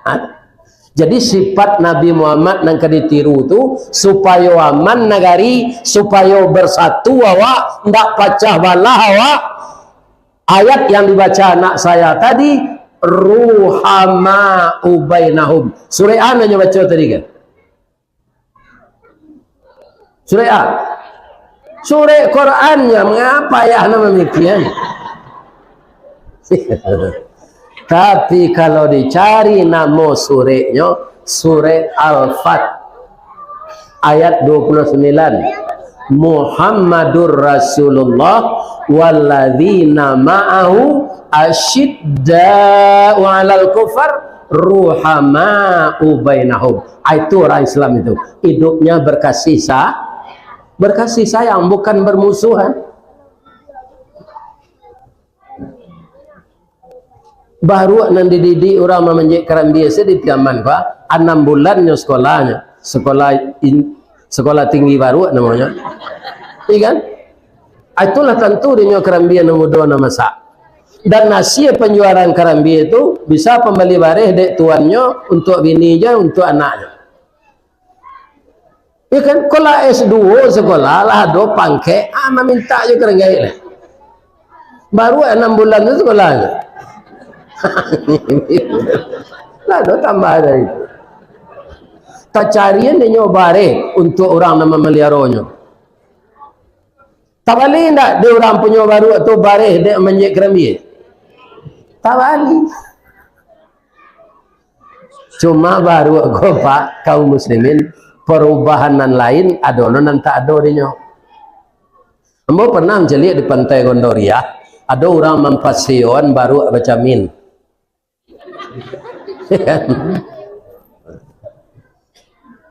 Ha? Jadi, sifat Nabi Muhammad nan ka ditiru tu, supayo aman nagari, supayo bersatu awak, ndak pacah balah awak. Ayat yang dibaca anak saya tadi, "Ruhama'u bainahum." Surek a nan nyo baco tadi kan? Surek a? Surek Quran nyo, mangapa ayah nan mamikian? Tapi kalau dicari namo sureknyo, surek Al-Fat. Ayat dua puluh sembilan. "Muhammadur Rasulullah walladzina ma'ahu asyidda'u 'alal kufar ruhama'u bainahum." Ah, itu orang Islam itu. Hidupnya berkasih sa-, berkasih sayang, bukan bermusuhan. Baruak nan dididik urang mamanjek karambia se di Piaman ko, anam bulan nyo sekolahnyo. Sekolah in-, sekolah tinggi baruak namonyo. Iya kan? Ah, itulah tantu dinyo karambia nan mudo nan masak. Dan hasil panjualan karambia tu bisa pambali bareh dek tuannyo, untuak bini jo, untuak anaknyo. Ya kan, kalau S dua sekolah lah ado pangkek, ah, mamintak jo karanggaik lah. Baru anam bulan tu sekolah tu. Lah ado tambah dari tu. Tacarian dinyo bareh untuak urang nan mamaliaronyo. Tabali ndak di urang punyo baruak tu bareh dek manjek karambia? Tabali. Cuma baruak ko, Pak, kaum muslimin, parubahan nan lain ado lo nan tak ado dinyo. Ambo pernah mancaliak di Pantai Gondoriah, ado urang mampaseoan baruak bacamin.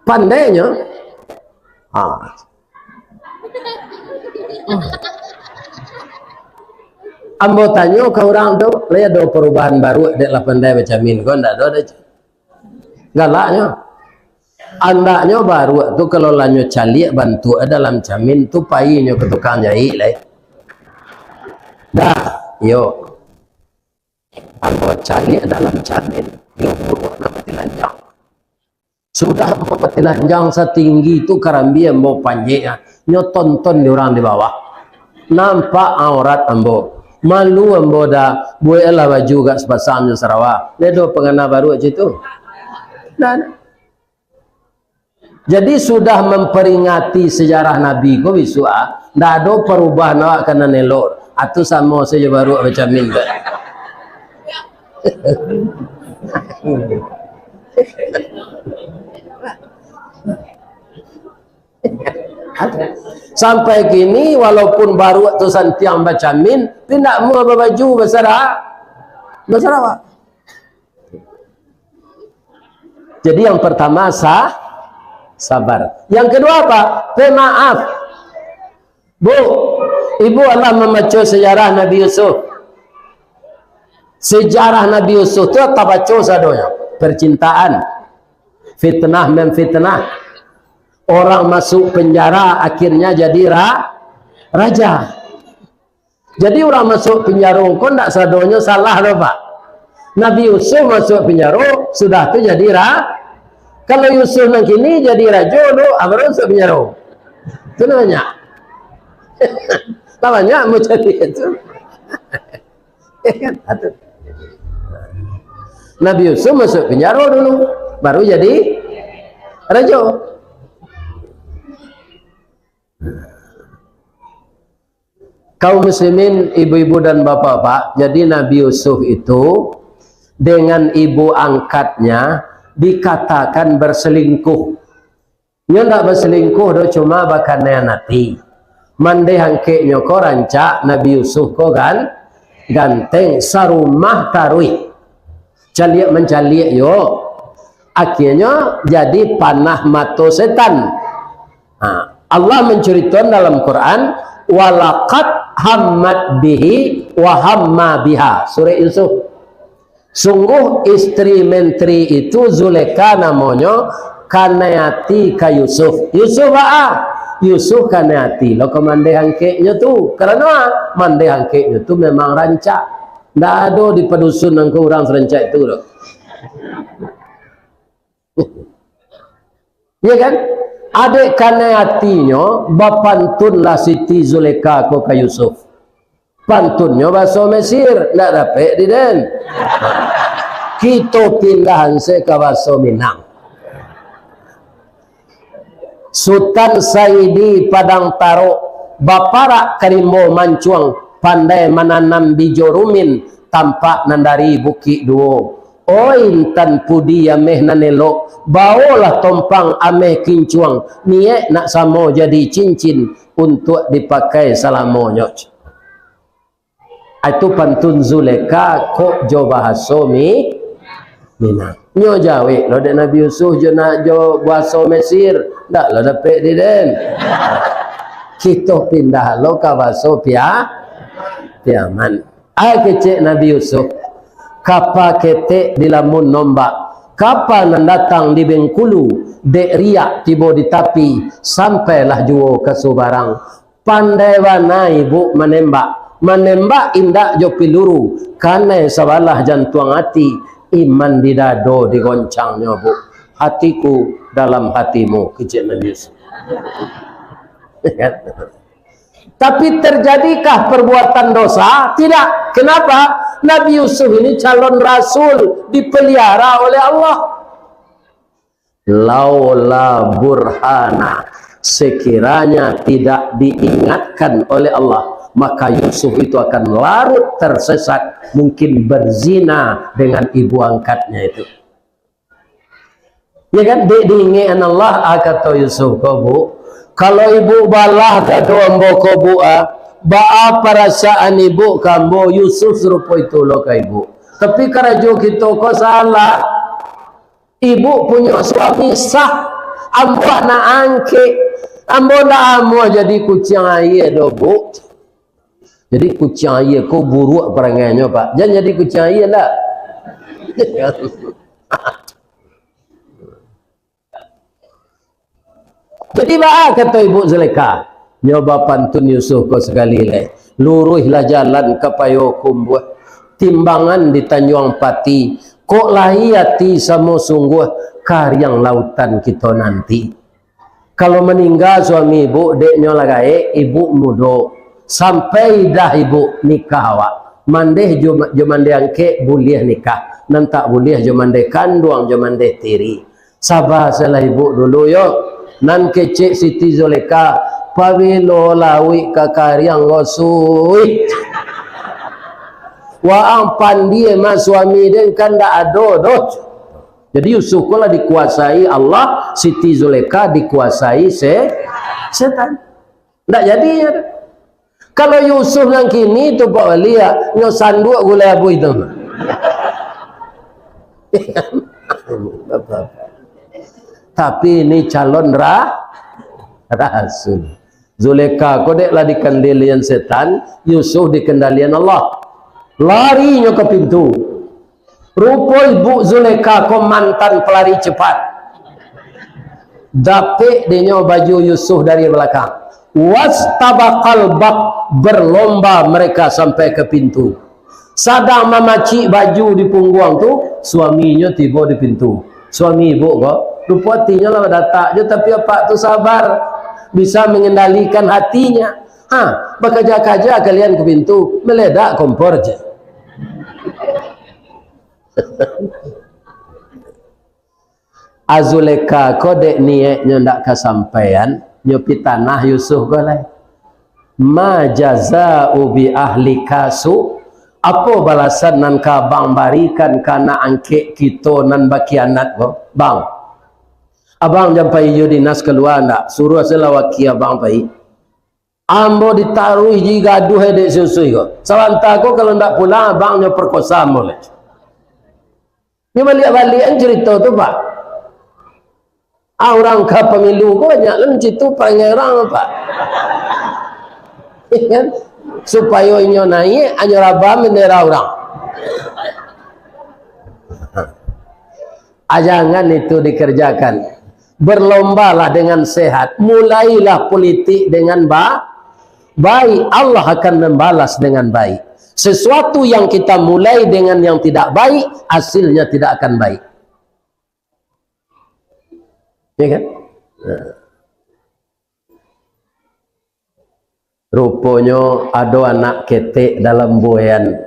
Pandainyo. Ha. Ambo tanyo ka urang tu, "Lai ado parubahan baruak dek lah pandai bacamin ko?" "Ndak ado doh." Galaknyo. Andaknyo baruak tu kalau lah nyo caliak bantuak dalam camin tu, pai nyo ka tukang jaik lai. Dah, yo. Ambo caliak dalam camin, yo buruak nan batilanjang. Sudah ambo batilanjang satinggi tu karambia ambo panjek, nyo tonton di urang di bawah. Nampak aurat ambo. Malu ambo dah, bueklah baju agak sapasang jo sarawa. Lai do pangana baruak cam itu. Nah, Jadi, sudah mamperingati sajarah Nabi ko bisuak, ah, ndak ado parubahan awak ka nan elok. Atu samo sajo baruak bacamin tu. Sampai kini, walaupun baruak tu santiang bacamin, tapi ndak amuah babaju basara-, basarawa. Jadi, yang pertama, sa-, sabar. Yang kedua apa? Pemaaf. Bu, ibu alah mambaco sejarah Nabi Yusuf. Sejarah Nabi Yusuf tu tabaco sadonyo. Percintaan, fitnah memfitnah, orang masuk penjara, akhirnya jadi ra-, raja. Jadi, urang masuak pinjaro ko ndak sadonyo salah doh, Pak. Nabi Yusuf masuak pinjaro, sudah tu jadi ra-, kalau Yusuf nan kini jadi rajo tu, ah, baru masuak pinjaro. Tu lah banyak. Lah banyak mau jadi itu. Ya kan? Atu. Nabi Yusuf masuak pinjaro dulu, baru jadi rajo. Kaum muslimin, ibu-ibu dan bapak-bapak, jadi Nabi Yusuf itu dengan ibu angkatnya dikatakan berselingkuh. Nyo ndak berselingkuh doh, cuma bakanian ati. Mandeh angkeknyo ko rancak, Nabi Yusuf ko gan-, ganteng, sarumah taruih. Caliak mancaliak yo. Akhirnyo jadi panah mato setan. Ha, Allah mancuritoan dalam Quran, "Walaqad hammat bihi wa hamma biha." Surah Yusuf. Sungguh istri menteri itu, Zulekha namonyo, kanai ati ka Yusuf. Yusuf baa? Yusuf kanai ati lo ka mandeh angkeknyo tu. Karano mandeh angkeknyo tu memang rancak. Ndak ado di padusun nan ko urang sarancak itu doh. Ya kan? Adek kanai atinyo, bapantunlah Siti Zulekha ko ka Yusuf. Pantunnyo baso Mesir, ndak dapek di den. Kito pindahan se ka baso Minang. Sutan Saidi Padang Tarok, baparak ka rimbo mancuang, pandai mananam bijo rumin, tampak nan dari Bukik Duo. Oi intan pudi ameh nan elok, baolah tompang ameh kincuang, niek nak samo jadi cincin, untuak dipakai salamonyo. Itu pantun Zulekha kok jo bahaso Mi-, Minang. Nyo jawek lo dek Nabi Yusuf jo nak jo bahaso Mesir, ndak lo dapek di den. Kito pindah lo ka bahaso Pia-, Piaman. Ai kecek Nabi Yusuf, kapa ketek dilamun ombak, kapa nan datang di Bengkulu, dek riak tibo di tapi, sampailah juo ka subarang. Pandai bana ibu manembak, manembak indak jo piluru, kanai sabalah jantuang ati, iman di dado digoncangnyo, Bu. Hatiku dalam hatimu, kecek Nabi Yusuf. Tapi terjadikah perbuatan dosa? Tidak. Kenapa? Nabi Yusuf ini calon rasul, dipelihara oleh Allah. Laula burhana, sekiranya tidak diingatkan oleh Allah, maka Yusuf itu akan larut tersesat, mungkin berzina dengan ibu angkatnya itu. Ya kan? Dek diingekan Allah, ah, kato Yusuf ko, Bu, kalau ibu balah kato ambo ko, Bu, ah, baa parasaan ibu ka ambo? Yusuf sarupo itu lo ka ibu. Tapi karajo kito ko salah. Ibu punyo suami sah, ambo anak angkek. Ambo ndak amuah jadi kuciang aia doh, Bu. Jadi kuciang aia ko buruak parangainyo, Pak. Jan jadi kuciang aia ndak? Jadi baa kato Ibu Zulekha, Nyo bapantun Yusuf ko sakali lai. Luruihlah jalan ka Payokumbuah, timbangan di Tanjuang Pati. Kok lai ati samo sungguah, kariang lautan kito nanti. Kalau maningga suami ibu, dek nyo lah gaek, ibu mudo. Sampai dah ibu nikah awak. Mandeh jo, jo mandeh angkek buliah nikah. Nan tak buliah jo mandeh kanduang, jo mandeh tiri. Saba salah ibu dulu yo. Nan kecek Siti Zulekha, pabilo lawik ka kariang ko suik. Waang pandie mah suami den kan ndak ado doh. Jadi Yusuf ko lah dikuasai Allah, Siti Zulekha dikuasai se-, setan. Ndak jadi nyo tu. Kalau Yusuf nan kini tu, Pak Wali, ya, nyo sanduak gulai abuih tu. Tapi ini calon ra-, rasul. Zulekha ko dek lah dikendalian setan, Yusuf dikendalian Allah. Lari nyo ka pintu. Rupo ibu Zulekha ko mantan pelari cepat. Dapek dek nyo baju Yusuf dari balakang. Wastabaqal bab, berlomba mereka sampai ke pintu. Sadang mamacik baju di pungguang tu, suaminyo tibo di pintu. Suami ibu ko, rupo atinyo lah badatak jo, tapi apak tu sabar, bisa mengendalikan hatinya. Ha, bakaja-kaja kalian ke pintu, meledak kompor je. Zulekha ko dek niaiknyo ndak kasampaian, nyo pitanah Yusuf ko lai. Ma jaza'u bi ahlika su, apo balasan nan ka abang barikan ka anak angkek kito nan bakhianat ko, bang? Abang jan pai jo dinas kalua ndak, suruah se lah waki abang pai. Ambo ditaruih ji gaduah dek si Yusuf ko. Sabanta ko kalau ndak pulang, abang nyo perkosa ambo lai. Nyo baliak-baliak an carito tu, Pak. Ah, urang ka pemilu ko banyak lah citu parangai urang, Pak. Kan? Supayo inyo naiak, anyo rabah bendera urang. Ah, jangan itu dikerjakan. Berlombalah dengan sehat. Mulailah politik dengan ba-, baik. Allah akan membalas dengan baik. Sesuatu yang kita mulai dengan yang tidak baik, hasilnya tidak akan baik. Ya kan? Nah. Ruponyo ado anak ketek dalam buayan.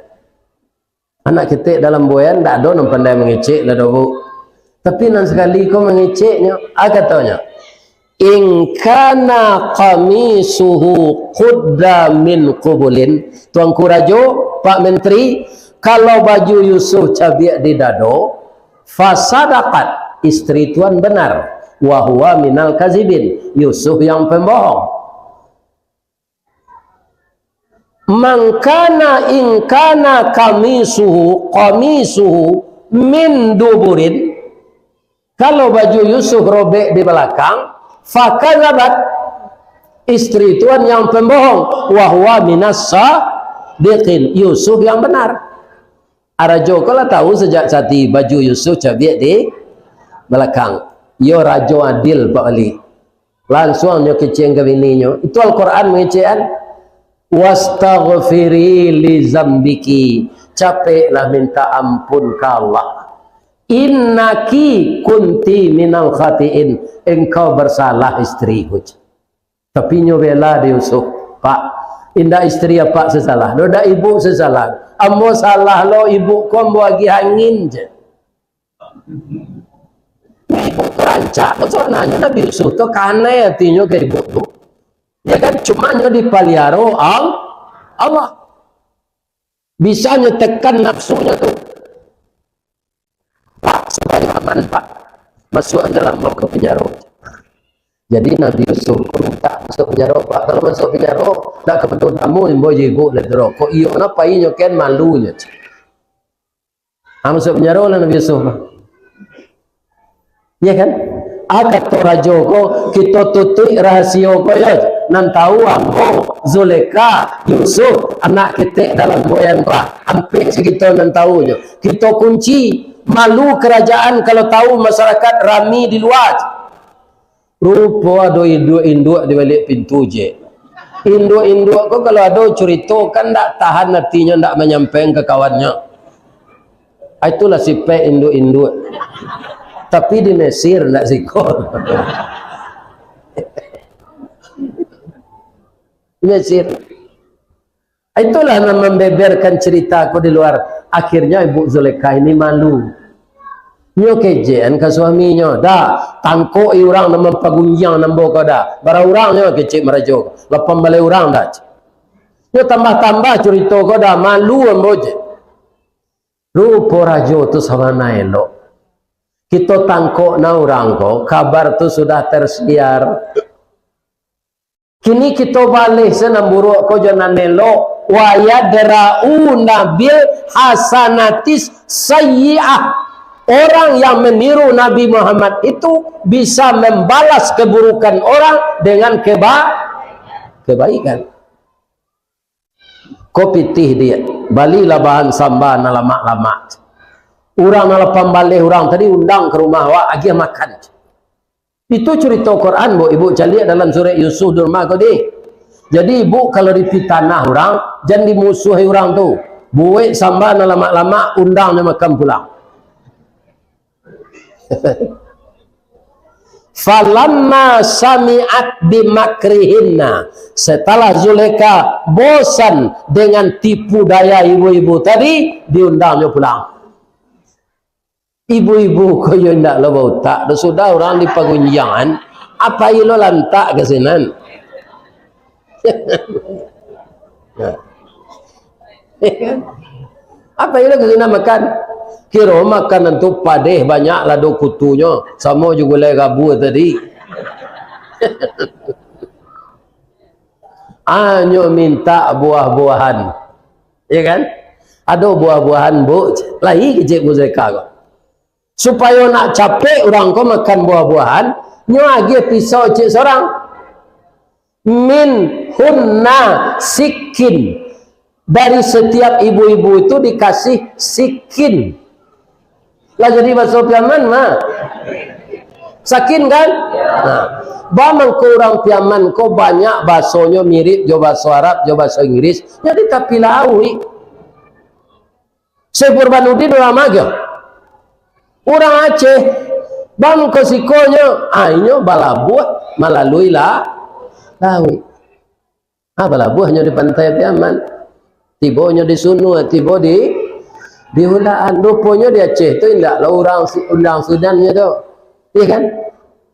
Anak ketek dalam buayan, ndak ado nan pandai mangecek lah doh, Bu. Tapi nan sakali ko mangeceknyo, ah, katonyo, "In kana qamisuhu qudda min qubulin." Tuanku Rajo, Pak Menteri, kalau baju Yusuf cabiak di dado, fasadaqat, isteri tuan benar, wa huwa minal kazibin, Yusuf yang pembohong. Mangkana ingkana kamisuhu, kamisuhu min duburin, kalau baju Yusuf robek di balakang, fakadzabat, isteri tuan yang pembohong, wa huwa minas sadiqin, Yusuf yang benar. Arajo ko lah tahu sajak tadi baju Yusuf cabiak di balakang. Iyo rajo adil, Pak Wali. Lansuang nyo kecek ka bininyo. Itu Al-Quran mangecek an. "Wastaghfiri li zambiki." Capeklah minta ampun ka Allah. "Innaki kunti minal khatiin." Engkau bersalah, isteri, ujar. Tapi nyo bela dek Yusuf, "Pak, indak isteri apak sasalah, doh, indak ibu sasalah. Ambo salah lo, ibu ko ambo agiah angin je." Ibu tu rancak, sabananyo Nabi Yusuf tu kanai atinyo ka ibu tu. Ya kan, cuma nyo dipaliaro Al-, Allah. Bisa nyo tekan nafsunyo tu. "Pak, supayo aman, Pak. Masuak dalam ambo ka panjaro." Jadi Nabi Yusuf pun tak masuk panjaro, Pak. Kalau masuk panjaro, nak ka panjaro tamu, imbau ibu lah dero. Kok iyo, napa inyo kan malunyo. Ah, masuk panjaro lah Nabi Yusuf. Ya kan? Ah, kato rajo ko, "Kito tutuik rahasio ko, yo. Nan tahu ambo, Zulekha, Yusuf, anak ketek dalam buayan ko. Ampek se kito nan tahu nyo. Kito kunci, malu kerajaan kalau tahu masyarakat rami di lua." Rupo ado induak-induak di baliak pintu je. Induak-induak ko kalau ado curito, kan ndak tahan atinyo ndak manyampaikan ka kawannyo. Ah, itulah sipek induak-induak. Tapi di Mesir ndak siko. Di Mesir. Itulah nan mambeberkan cerita ko di luar. Akhirnya Ibu Zulekha ini malu. Nyo kejekan ka suaminyo, "Da, tangkok i urang nan mampagunjiang nan ambo ko, Da." "Bara urang nyo?" kecek marajo. "Lapan baleh urang, Da." Nyo tambah-tambah curito ko, Da, malu ambo je. Rupo rajo tu sabana elok. Kito tangkok na urang ko, kabar tu sudah tersiar. Kini kito baleh se nan buruak ko jo nan elok. "Wa yadra'una bil hasanatis sayyi'ah." Orang yang meniru Nabi Muhammad itu bisa membalas keburukan orang dengan keba-, kebaikan. Ko pitih dia, balilah bahan samba nan lamak-lamak. Urang nan lapan baleh urang tadi undang ka rumah awak, agiah makan. Itu curito Quran, Bu. Ibu caliak dalam surek Yusuf di rumah ko di. Jadi, ibu kalau dipitanah urang, jan dimusuahi urang tu. Buek samba nan lamak-lamak, undang nyo makan pulang. "Falamma sami'at bimakrihinna." Setelah Zulekha bosan dengan tipu daya ibu-ibu tadi, diundang nyo pulang. Ibu-ibu ko yo indak lo bautak doh, sudah urang dipagunjiangan, apo ilo lantak ka sinan? Apo ilo ka sinan makan? Kiro makanan tu padeh, banyak lado kutunyo, samo jo gulai gabua tadi. Anyo mintak buah-buahan. Ya kan? Ado buah-buahan, Bu, lai kecek Ibu Zulekha ko. Supayo nak capek urang ko makan buah-buahan, nyo agiah pisau ciek surang. "Minhunna sikkin." Dari setiap ibu-ibu itu dikasih sikkin. Lah jadi baso Piaman mah. Sakin kan? Nah, ba mangko urang Piaman ko banyak basonyo mirip jo baso Arab, jo baso Inggris. Jadi tapi lauik. Syekh Burhanuddin urang ma ko? Urang Aceh. Ba mangko sikonyo, ah, inyo balabuah malalui la-, lauik. Ah, balabuahnyo di pantai Piaman. Tibonyo di Sunua, tibo di, di Undaan. Ruponyo di Aceh tu indak lah urang si-, urang Sudan nyo tu. Iya kan?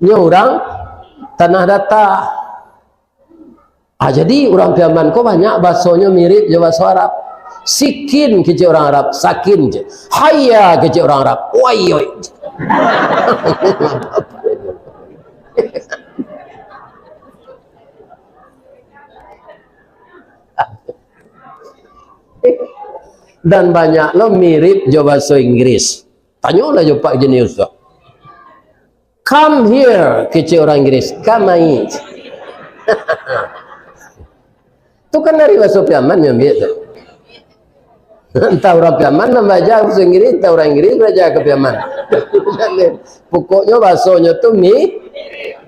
Nyo urang Tanah Data. Ah, jadi urang Piaman ko banyak basonyo mirip jo baso Arab. Sikin kecek urang Arab, sakin je. Haya kecek urang Arab, wayoi. Dan banyak lo mirip jo baso Inggris. Tanyolah jo Pak Jenius tu. "Come here," kecek urang Inggris. "Kamari." Tu kan dari baso Piaman nyo ambiak tu. Antah urang Piaman nan balaja baso Inggris, antah urang Inggris balaja ka Piaman. Pokoknyo basonyo tu mi-,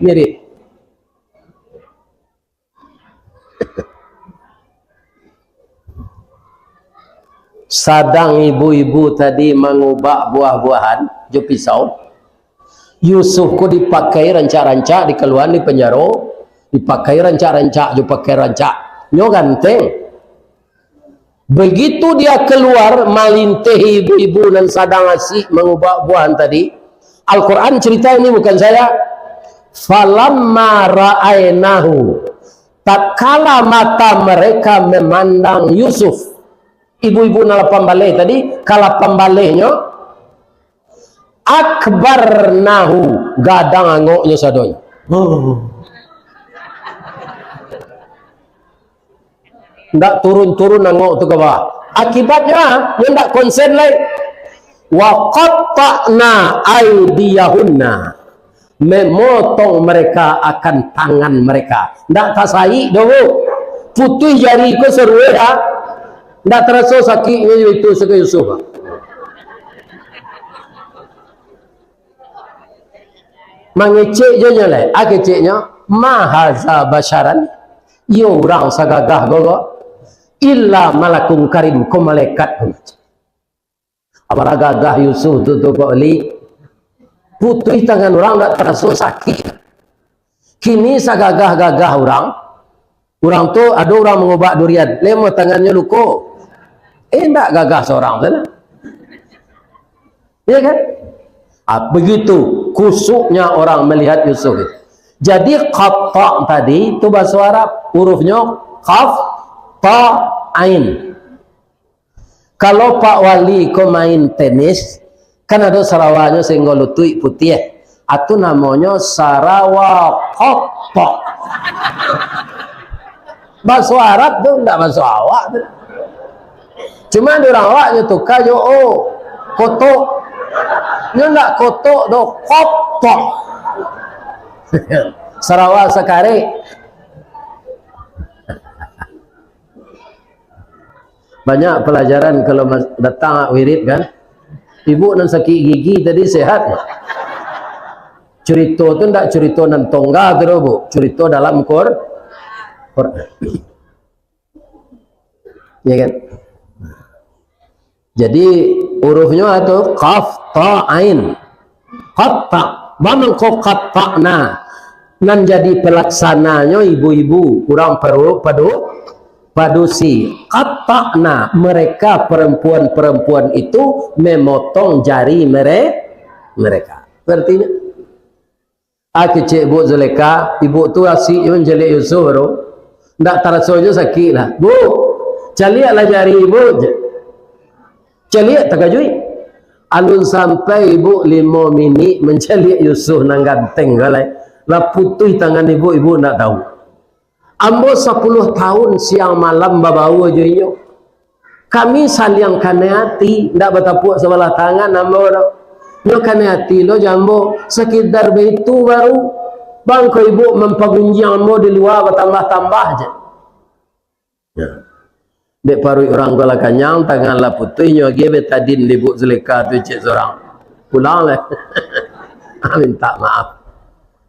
mirip. Sadang ibu-ibu tadi mangubak buah-buahan jo pisau, Yusuf ko dipakai rancak-rancak, dikaluaan di panjaro, dipakai rancak-rancak jo pakai rancak. Nyo ganteng. Begitu dia keluar, malintihi ibu-ibu nan sadang asik mangubak buahan tadi. Al-Quran cerita ini, bukan saya. "Falamma ra'ainahu," tatkala mata mereka memandang Yusuf, ibu-ibu nan lapan baleh tadi, ka lapan balehnyo, "akbarnahu," gadang angoknyo sadonyo. Ndak turun-turun angok tu ka bawah. Akibatnyo, nyo ndak konsen lai. "Wa qatta'na aidiyahunna." Memotong mereka akan tangan mereka. Ndak tasaik doh, Bu. Putuih jari ko saruwe, ha? Ndak taraso sakiknyo itu, sakik Yusuf, ha? Mangecek jo nyo lai. Ah, keceknyo, "Ma haza basyaran." Iyo urang sagagah ko, ko. Illa malakun karim, ko malaikat ko. Apo lah gagah Yusuf tu, tu, Pak Wali? Putuih tangan urang ndak taraso sakik. Kini sagagah-gagah urang, urang tu, ado urang mangubak durian, lemo tangannyo luko. Eh, ndak gagah surang tu lah. Iya kan? Ah, begitu khusyuknya orang melihat Yusuf itu. Jadi, qatta tadi itu bahaso Arab, hurufnyo qaf, ta, ain. Kalau Pak Wali ko main tenis, kan ado sarawanyo sahinggo lutuik putiah. Atu namonyo sarawa qatta. Bahaso Arab tu, ndak bahaso awak tu. Cuma di urang awak nyo tuka jo o, kotok. Nyo ndak kotok doh, qatta. Sarawa sakarek. Banyak pelajaran kalau mas-, datang wirid kan. Ibu nan sakik gigi tadi sehat. Curito tu ndak curito nan tongga tu doh, Bu. Curito dalam Qur-, Quran. Ya kan? Jadi, hurufnyo atu qaf, ta, ain. Qatta, bamangko qatta'na. Nan jadi pelaksananyo ibu-ibu, urang paru-, padu-, padusi. Qatta'na, mereka perempuan-perempuan itu memotong jari mere-, mereka. Artinya, ah, kecek Buk Zulekha, ibu tu asik jo mancaliak Yusuf tu. Ndak taraso jo sakik lah. "Buk, caliaklah jari ibu," je. Caliak takajuik. Alun sampai ibu limo minik mancaliak Yusuf nan ganteng ko lai. Lah putuih tangan ibu, ibu ndak tahu. Ambo sapuluah tahun siang malam babaua jo inyo. Kami saliang kanai ati, ndak batapuak sabalah tangan ambo doh. Nyo kanai ati lo jo ambo, sakadar baitu baru. Bangko ibu mampagunjiang ambo di lua batambah-tambah je. Ya. Dek paruik urang ko lah kanyang, tangan lah putuih, nyo agiah betadin di Buk Zulekha tu cek surang. Pulang lah. Minta maaf.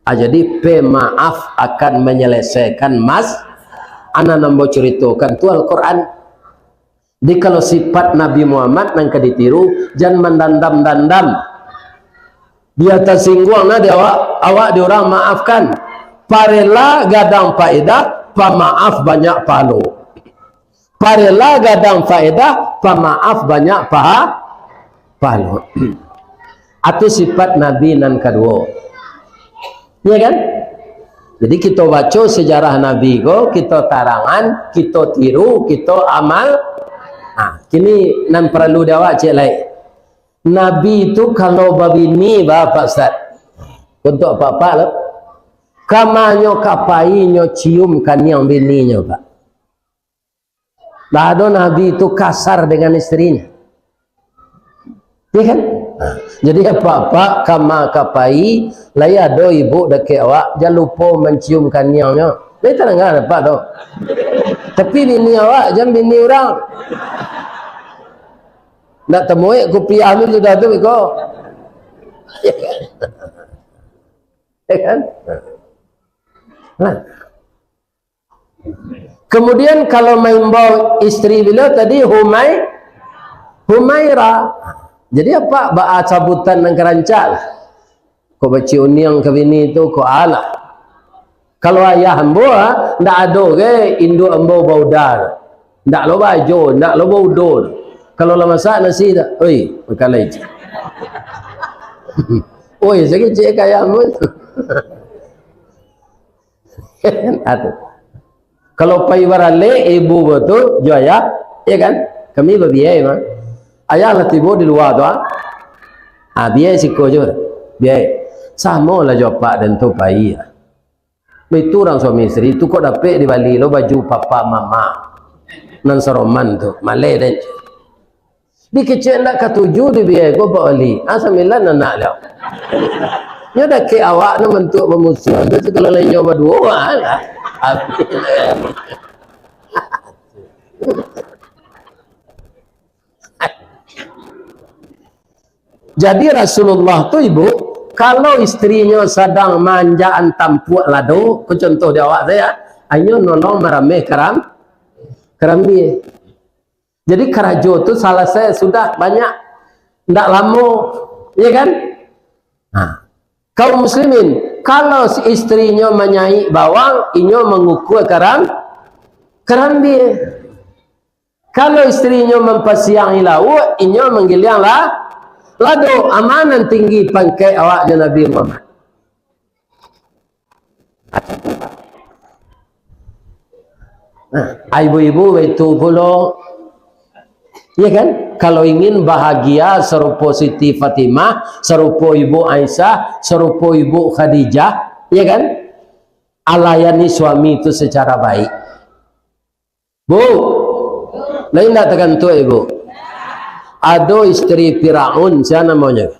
Ah, jadi pemaaf akan menyelesaikan mas-, anan ambo curitokan tu Al-Quran. Jadi kalau sifat Nabi Muhammad nan ka ditiru, jan mandandam-dandam. Bia tasingguang nah di awak, awak di urang maafkan. Parela gadang paedah, pamaaf banyak pahalo. Parela gadang faedah, pamaaf banyak paha-, pahalo. Atu sifat Nabi nan kaduo. Iya kan? Jadi, kito baco sejarah Nabi ko, kito tarangan, kito tiru, kito amal. Nah, kini nan paralu di awak cek lai. Nabi tu kalau babini, ba, Pak Ustaz, untuak apak-apak lo, kamanyo ka pai nyo cium kaniang bininyo, Pak. Lah ado Nabi tu kasar dengan isterinyo. Iya kan? Nah, jadi apak-apak kama ka pai, lai ado ibu dakek awak, jan lupo mancium kaniangnyo. Lai tadanga apak tu. Tapi bini awak, jan bini urang. Ndak tamuek kupiah tu sudah tu, iko. Iya kan? Nah. Kemudian kalau maimbau isteri beliau tadi, Humai-, Humaira. Jadi apak baa sabutan nan ka rancak lah. Kok baciuniang ka bini tu, kok alah. Kalau ayah ambo, ah, ndak ado ge induak ambo bauda. Ndak lo baajo, ndak lo baudo. Kalau lah masak nasi dak, "Oi, makan lai, Cik." Oi, sakik cik kaya ambo. Atu. Kalau pai baralek ibu tu, jo ayah, ya kan? Kami babiai mah. Ayah lah tibo di lua tu, ah. Ah, biai siko jo. Biai. Samo lah jo apak den tu pai, ah. Baitu urang suami isteri tu, kok dapek di Bali lo baju papa mama. Nan saroman tu, maleh den. Dikecek ndak katuju dibiai ko Pak Wali. Ah, sambilan anak liau. Nyo dakek awak nyo bantuak bamusuahan tu, kalau lain nyo baduo, wah lah. Habis. Jadi Rasulullah tu, Ibu, kalau isterinyo sadang manjaan tampuak lado, ko contoh di awak tu ya, Inyo nolong marameh karam-, karambia. Jadi karajo tu salasai sudah banyak, ndak lamo, ya kan? Nah, kaum muslimin, kalau si istrinyo manyaik bawang, inyo mangukua karam-, karambia. Kalau istrinyo mampasiangi lauak, inyo manggiliang la-, lado. Amanan tinggi pangkek awak jo Nabi Muhammad. Nah, ibu-ibu itu pulo. Ya kan? Kalau ingin bahagia sarupo Siti Fatimah, sarupo Ibu Aisyah, sarupo Ibu Khadijah, ya kan? Alayani suami itu secara baik. Bu, lain ndak takantuak, Ibu? Ado istri Firaun, sia namonyo?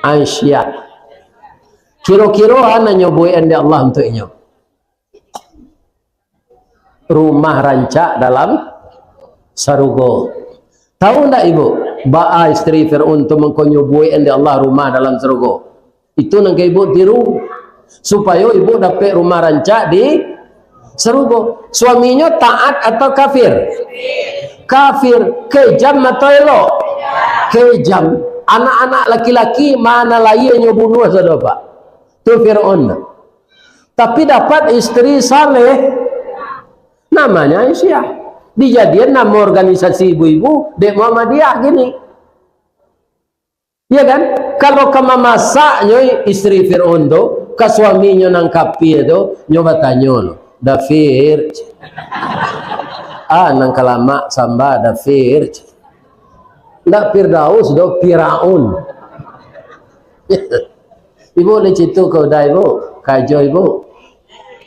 Aisyah. Kiro-kiro a nan nyo buek dek Allah untuak inyo? Rumah rancak dalam sarugo. Tahu ndak, Ibu? Baa istri Firaun tu mangkonyo buek dek Allah rumah dalam sarugo. Itu nan ka ibu tiru, supayo ibu dapek rumah rancak di sarugo. Suaminyo taat atau kafir? Kafir. Kejam atau elok? Kejam. Anak-anak laki-laki ma nan lahia nyo bunuah sado, Pak. Tu Firaun. Tapi dapat istri saleh, namanya Aisyah. Dijadian nama organisasi ibu-ibu dek Muhammadiyah kini. Ya kan? Kalau ka mamasaknyo istri Firaun tu, ka suaminyo nan kafir tu, nyo batanyo lo, "Dafir, a nan ka lamak samba, Dafir?" Ndak Firdaus doh, Firaun. Ibu lai citu ka uda ibu, kajo ibu.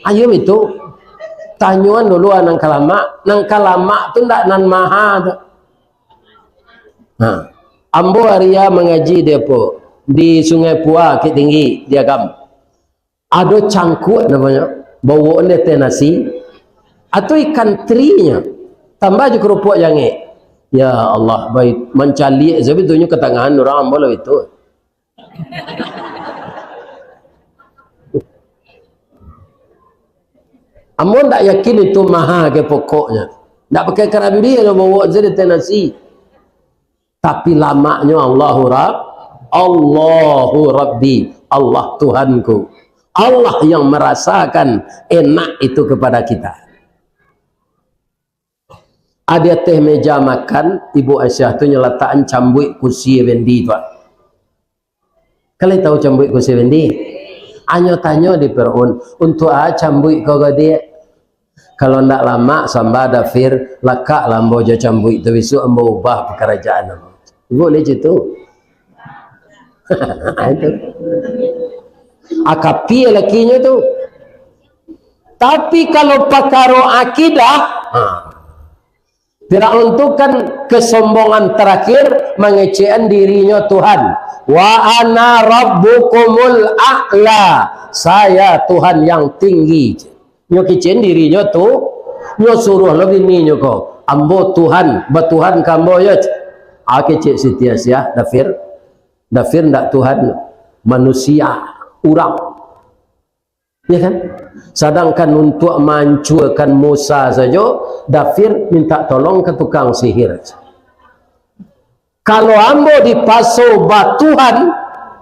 Ayo itu, tanyoan dulu a nan ka lamak. Nan ka lamak tu ndak nan maha tu. Ha. Ambo aria mangaji di apo? Di Sungai Pua, Bukittinggi, di Agam. Ado cangkuak namonyo, bawok di ateh nasi, atau ikan terinyo, tambah jo keropok jangek. Ya Allah, baik, mancaliak sabatunyo katangahan urang ambo lah itu. Ambo ndak yakin itu maha ke pokoknyo. Ndak pakai karambia, bawok sajo di ateh nasi. Tapi lamaknyo Allahu Rab-, Allahu Rabbi, Allah Tuhanku. Allah yang merasakan enak itu kepada kita. A di ateh meja makan, Ibu Aisyah tu nyo latakan cambuik kusi Effendi tu. Kalian tahu cambuik kusi Effendi? Anyo tanyo di Firaun, "Untuak a cambuik ko, Gadiak?" "Kalau ndak lamak samba, Dafir, lakaklah ambo jo cambuik tu, bisuak ambo ubah pakarajaan ambo." Ibu lai citu. Itu. A kafir lakinyo tu. Tapi kalau pakaro akidah, ha. Firaun tu kan kesombongan terakhir, mangecekan dirinyo Tuhan. "Wa ana rabbukumul a'la." "Saya Tuhan yang tinggi." Nyo kecekan dirinyo tu, nyo suruah lo bininyo ko, "Ambo Tuhan, batuhan ka ambo yo." A kecek Siti Aisyah, "Dafir, Dafir ndak Tuhan, manusia, urang." Ya kan? Sadangkan untuak maancuakan Musa sajo, Dafir minta tolong ka tukang sihir. Kalau ambo dipaso batuhan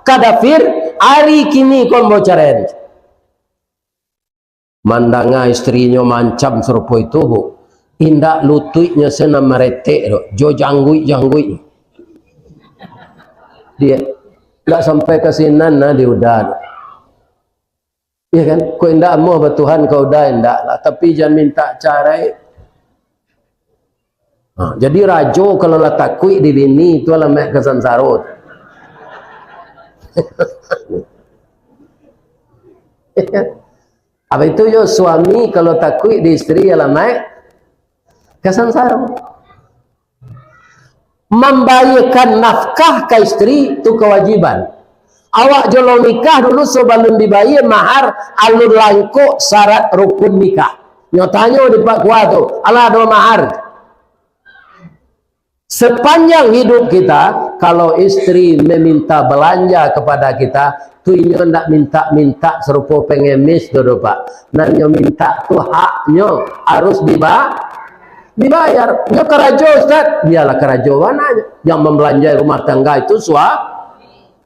ka Dafir, ari kini ko ambo caraian. Mandanga istrinyo maancam sarupo itu, Bu, indak lutuiknyo se nan maretek tu, jo jangguik-jangguik. Dia ndak sampai ka sinan nah di uda tu. Iya kan? Kok indak amuah batuhan ka uda, indak lah. Tapi jan minta carai. Ha, jadi rajo kalau lah takuik di bini, tu alamaik ka sansaro. Iya kan? Apa itu yo, suami kalau takuik di istri, alamaik ka sansaro. Mambayiekan nafkah ka istri tu kawajiban. Awak jo lo nikah dulu, sabalun dibayie mahar, alun langkok syarat rukun nikah. Nyo tanyo di Pak Kua tu, "Alah ado mahar?" Sepanjang hidup kita, Kalau istri meminta belanja kepada kita, tu inyo ndak minta-minta sarupo pengemis tu doh, Pak. Nan nyo minta tu haknyo harus diba-, dibayar. Nyo karajo, Ustaz. Bialah karajo bana nyo. Yang membelanjai rumah tangga itu sua-,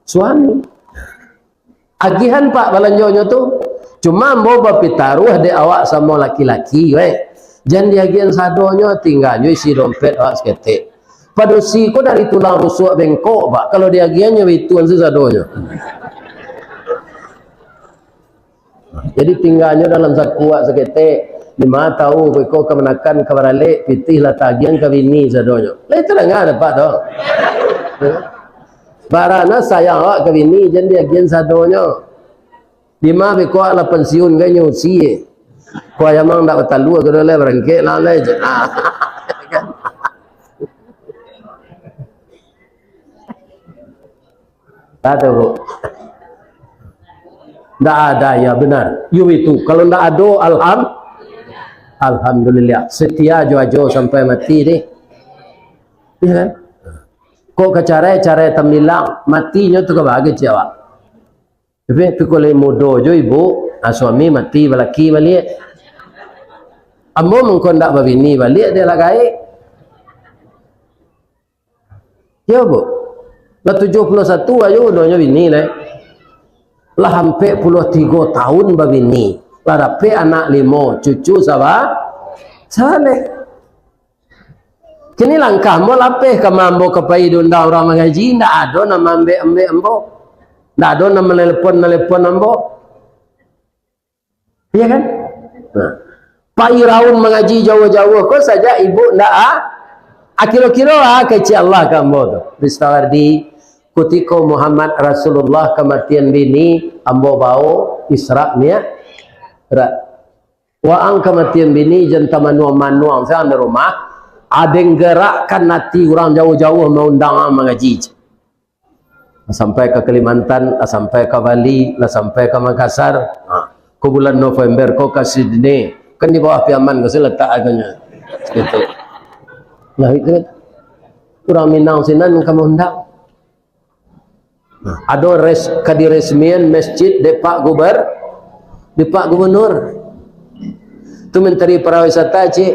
suami. Agihan, Pak, balanjonyo tu. Cuma ambo bapitaruah dek awak samo laki-laki, weh. Jan diagihan sadonyo, tingganyo isi dompet awak saketek. Padusi ko dari tulang rusuk bengkok, Pak. Kalau diagihannyo baitu an sadonyo. Jadi tingganyo dalam saku awak saketek. Dima tahu ko iko kamanakan ka baralek, pitih lah tagiahan ka bini sadonyo. Lah itu danga dapek tu. Barana sayang awak ka bini, jan diagiahan sadonyo. Dima beko awak lah pensiun kan nyo usie. Ko ayam ang ndak batalua, ko lai barangkek lah, lai. Tahu, Bu? Ndak ada, ya benar. Yo itu, kalau ndak ado, alham-, alhamdulillah. Setia jo ajo sampai mati deh. Iya kan? Kok ka carai, carai tambilang, matinyo tu ka bagai ciawak. Tapi, tapi kalau mudo jo ibu, ah, suami mati balaki baliak. Ambo mangko ndak babini baliak, dek lah gaek. Yo, Bu. Lah tujuah puluah satu ajo udonyo bini, lai. Lah ampek puluah tigo tahun babini. Lah dapek anak limo, cucu saba-, saleh. Kini langkah ambo lapeh, kama ambo ka pai diundang urang mangaji, ndak ado nan maambek-ambek ambo. Ndak ado nan manelepon-nelepon ambo. Iya kan? Nah. Pai raun mangaji jauah-jauah ko sajak ibu ndak, ah? Ah, kiro-kiro, ah, kecek Allah ka ambo tu. Ristawardi, kutiko Muhammad Rasulullah kamatian bini, ambo bao Isra Mi'raj. Waang kamatian bini, jan tamanuang-manuang sajo di rumah, ah, den gerakkan ati urang jauah-jauah maundang ang mangaji. Lah sampai ka Kalimantan, lah sampai ka Bali, lah sampai ka Makassar. Ha, ko bulan November ko ka Sydney. Kan di bawah Piaman ko silatak agonyo. Gitu. Nah, itu kan. Urang Minang sinan ka maundang. Nah, ado res-, ka diresmian masjid dek Pak Guber-, dek Pak Gubernur. Tu Menteri Pariwisata, cik.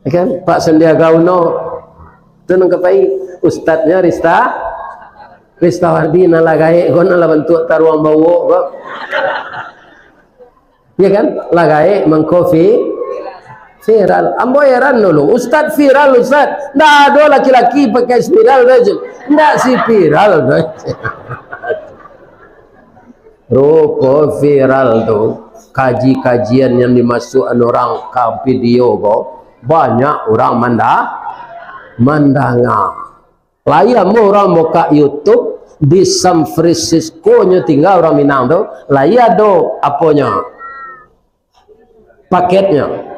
Ya kan? Pak Sandiaga Uno. Tu nan ka pai. Ustadnyo Rista-, Ristawardi, nan lah gaek ko, nan lah bantuak taruang bawok ko. Ya kan? Lah gaek mangko vi-, viral. Ambo heran dulu. Ustad viral, Ustad. Ndak ado laki-laki pakai spiral tu. Ndak si viral tu. Rupo viral tu, kaji-kajian yang dimasuakan urang ka video ko, banyak urang manda-, mandanga. Lai ambo urang bukak YouTube, di San Francisco nyo tingga urang Minang tu, lai ado aponyo, paketnyo.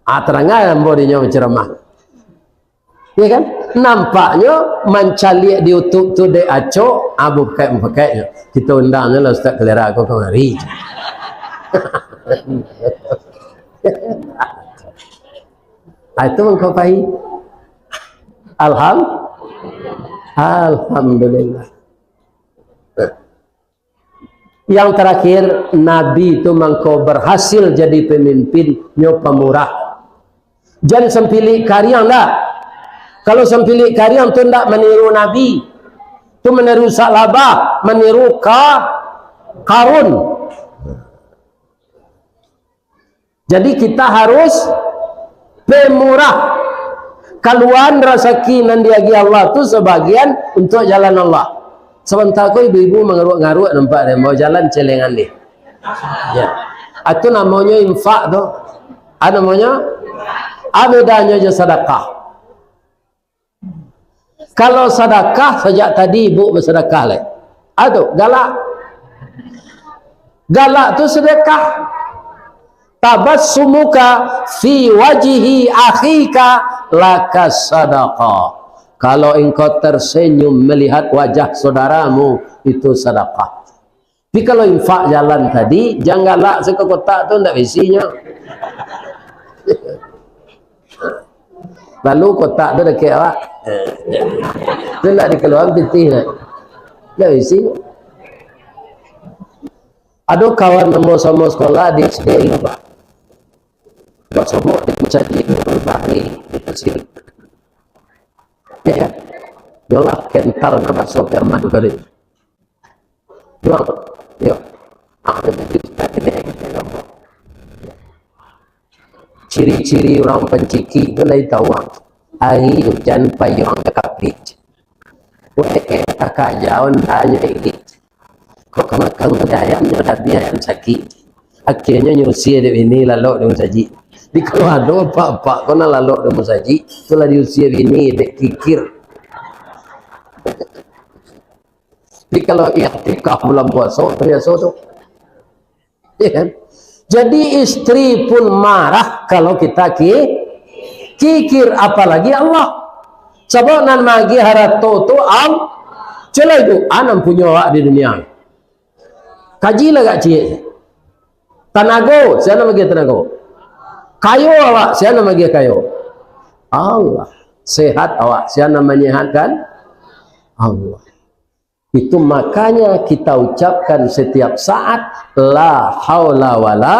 Ah, tarangai ambo dinyo bacaramah. Ya kan? Nampaknyo mancaliak di YouTube tu dek acok, ah, bukak-bukaknyo. Kito undangnyo lah Ustaz Kalera ko kamari. Ah, itu mangko pai. Alham-, Alhamdulillah. Yang terakhir, Nabi tu mangko berhasil jadi pemimpin, nyo pamurah. Jan sampilik kariang dah. Kalau sampilik kariang tu ndak maniru Nabi. Tu maniru Sa'labah, maniru Ka-, Karun. Jadi, kita harus pemurah. Kaluaan rasaki nan diagiah Allah tu sabagian untuak jalan Allah. Sabanta ko ibu-ibu mangaruak-ngaruak nampak deh, mau jalan celengan deh. Ya. Itu namonyo infak tu. Ah, namonyo? Ah, bedanyo jo sadakah. Kalau sadakah, sajak tadi ibu basadakah lai. Ado, galak. Galak tu sadakah. Tabassumuka fi wajhi akhika laka sadaqah. Kalau engkau tersenyum melihat wajah saudaramu, itu sadakah. Tapi kalau infak jalan tadi, jan galak se ka kotak tu, ndak baisinyo. Lalu kotak tu dakek awak. Tu ndak dikaluakan pitih, nah. Ndak bisi. Ado kawan ambo samo sekolah di S D, Pak. Basomok di musajik, di Bali, di Mesir. Ya, ya. Yolah kental ka baso kiamat kali. Yo, yo. Ciri-ciri urang pancikik tu lai tau. Ari ujan payuang ka kapik. Weh, takaja ondanyo ilik. Kok ka makan ayam, nyo dah bi ayam sakik. Akhirnyo nyo usie dek bini lalok di musajik. Di kalau ado apak-apak ko nan lalok di musajik, tu lah diusie bini dek kikir. Tapi kalau iktikaf bulan puaso, biaso tu. Ya kan? Jadi istri pun marah kalau kita ki-, kikir, apalagi Allah. Sabab nan maagiah harato tu Al-, cubo lah ibu, a nan punyo awak di dunia. Kaji lah agak ciek. Tanago, sia nan maagiah tanago? Kayo awak, sia nan maagiah kayo? Allah. Sehat awak, sia nan manyehatkan? Allah. Itu makanya kita ucapkan setiap saat, "La haula wala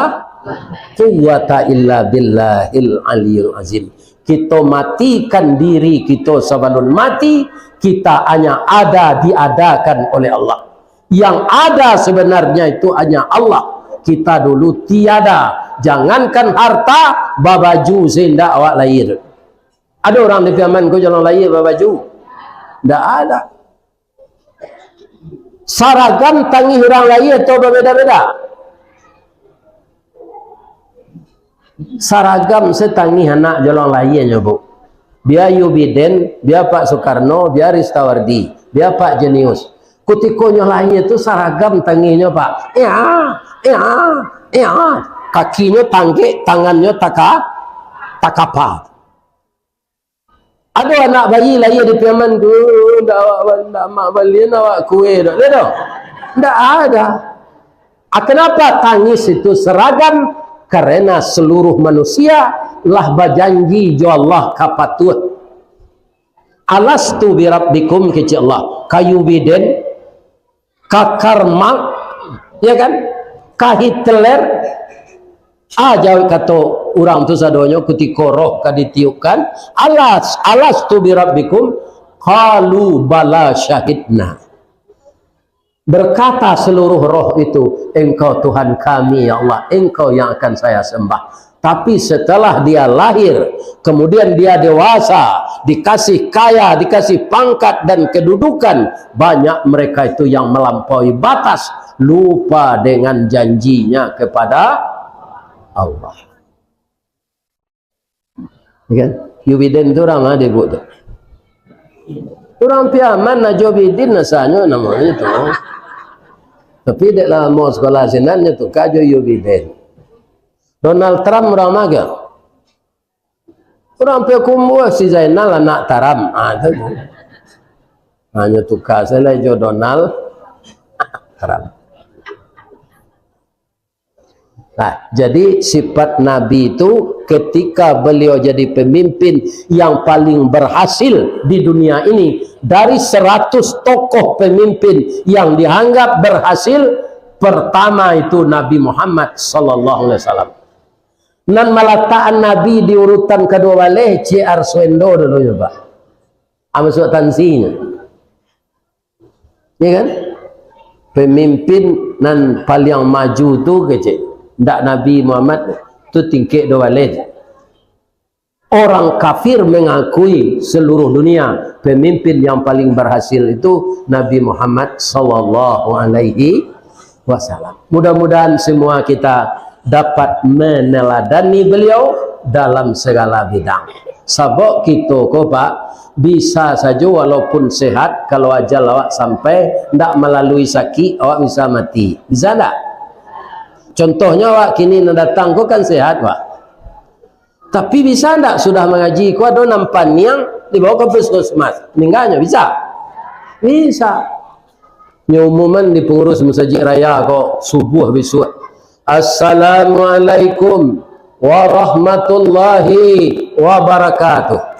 quwwata illa billahil aliyil azim." Kita matikan diri kita sabalun mati, kita hanya ada diadakan oleh Allah. Yang ada sebenarnya itu hanya Allah. Kita dulu tiada. Jangankan harta, babaju se indak awak lahia. Ado urang di Piaman ko jalan lahia babaju? Ndak ada. Saragam tangih urang lahia atau babeda-beda? Saragam se tangih anak jalan lahianyo, Bu. Bia Yubiden, bia Pak Sukarno, bia Ristawardi, bia Pak Jenius. Kutiko nyo lahia tu saragam tangihnyo, Pak. Ea, ea, ea. Kakinyo tanggek, tangannyo taka-, takapa. Ado anak bayi lahia di Piaman tu, ndak awak, ndak mak balian awak kue doh. Ado? Ndak ada. Ah, kenapa tangis itu seragam? Karena seluruh manusia lah bajanji jo Allah ka patuah. "Alastu birabbikum," kecek Allah. Ka Yubiden, ka Karl Marx, ya kan? Ka Hitler. Ah, jawab kato urang tu sadonyo kutiko roh ka ditiupkan, "Alas, alastu birabbikum?" Qalu, "Bala syahidna." Berkata seluruh roh itu, "Engkau Tuhan kami, ya Allah, Engkau yang akan saya sembah." Tapi setelah dia lahir, kemudian dia dewasa, dikasih kaya, dikasih pangkat dan kedudukan, banyak mereka itu yang melampaui batas, lupa dengan janjinya kepada Allah. Ya kan? Yubiden tu urang mana, Ibu, tu? Urang Piaman, Najobidin asanyo namonyo tu. Tapi dek lamo sekolah sinan, nyo tuka jo Yubiden. Donald Trump urang ma? Urang Payakumbuah, si Zainal anak Taram. Ah, tu. Hanyo tuka sajo jo Donald Trump. Nah, jadi sifat Nabi itu ketika beliau jadi pemimpin yang paling berhasil di dunia ini, dari seratus tokoh pemimpin yang dianggap berhasil, pertama itu Nabi Muhammad sallallahu alaihi wasallam. Nan malatakan Nabi di urutan kaduo baleh, Cik Arswendo dulunyo, Pak. Ah, masuak tansinyo. Ya kan? Pemimpin nan paliang maju tu kecek. Ndak Nabi Muhammad tu tingkek duo baleh. Orang kafir mengakui seluruh dunia, pemimpin yang paling berhasil itu Nabi Muhammad sallallahu alaihi wasallam. Mudah-mudahan semua kita dapat meneladani beliau dalam segala bidang. Sabab kito ko, Pak, bisa sajo walaupun sehat, kalau ajal awak sampai, ndak malalui sakik, awak bisa mati. Bisa ndak? Contohnyo awak kini nan datang ko kan sehat, Pak. Tapi bisa ndak sudah mangaji ko ado nan paniang dibawa ka puskesmas? Meninggalnyo bisa? Bisa. Nyo umuman di pengurus masajik raya ko subuh bisuak. "Assalamualaikum warahmatullahi wabarakatuh.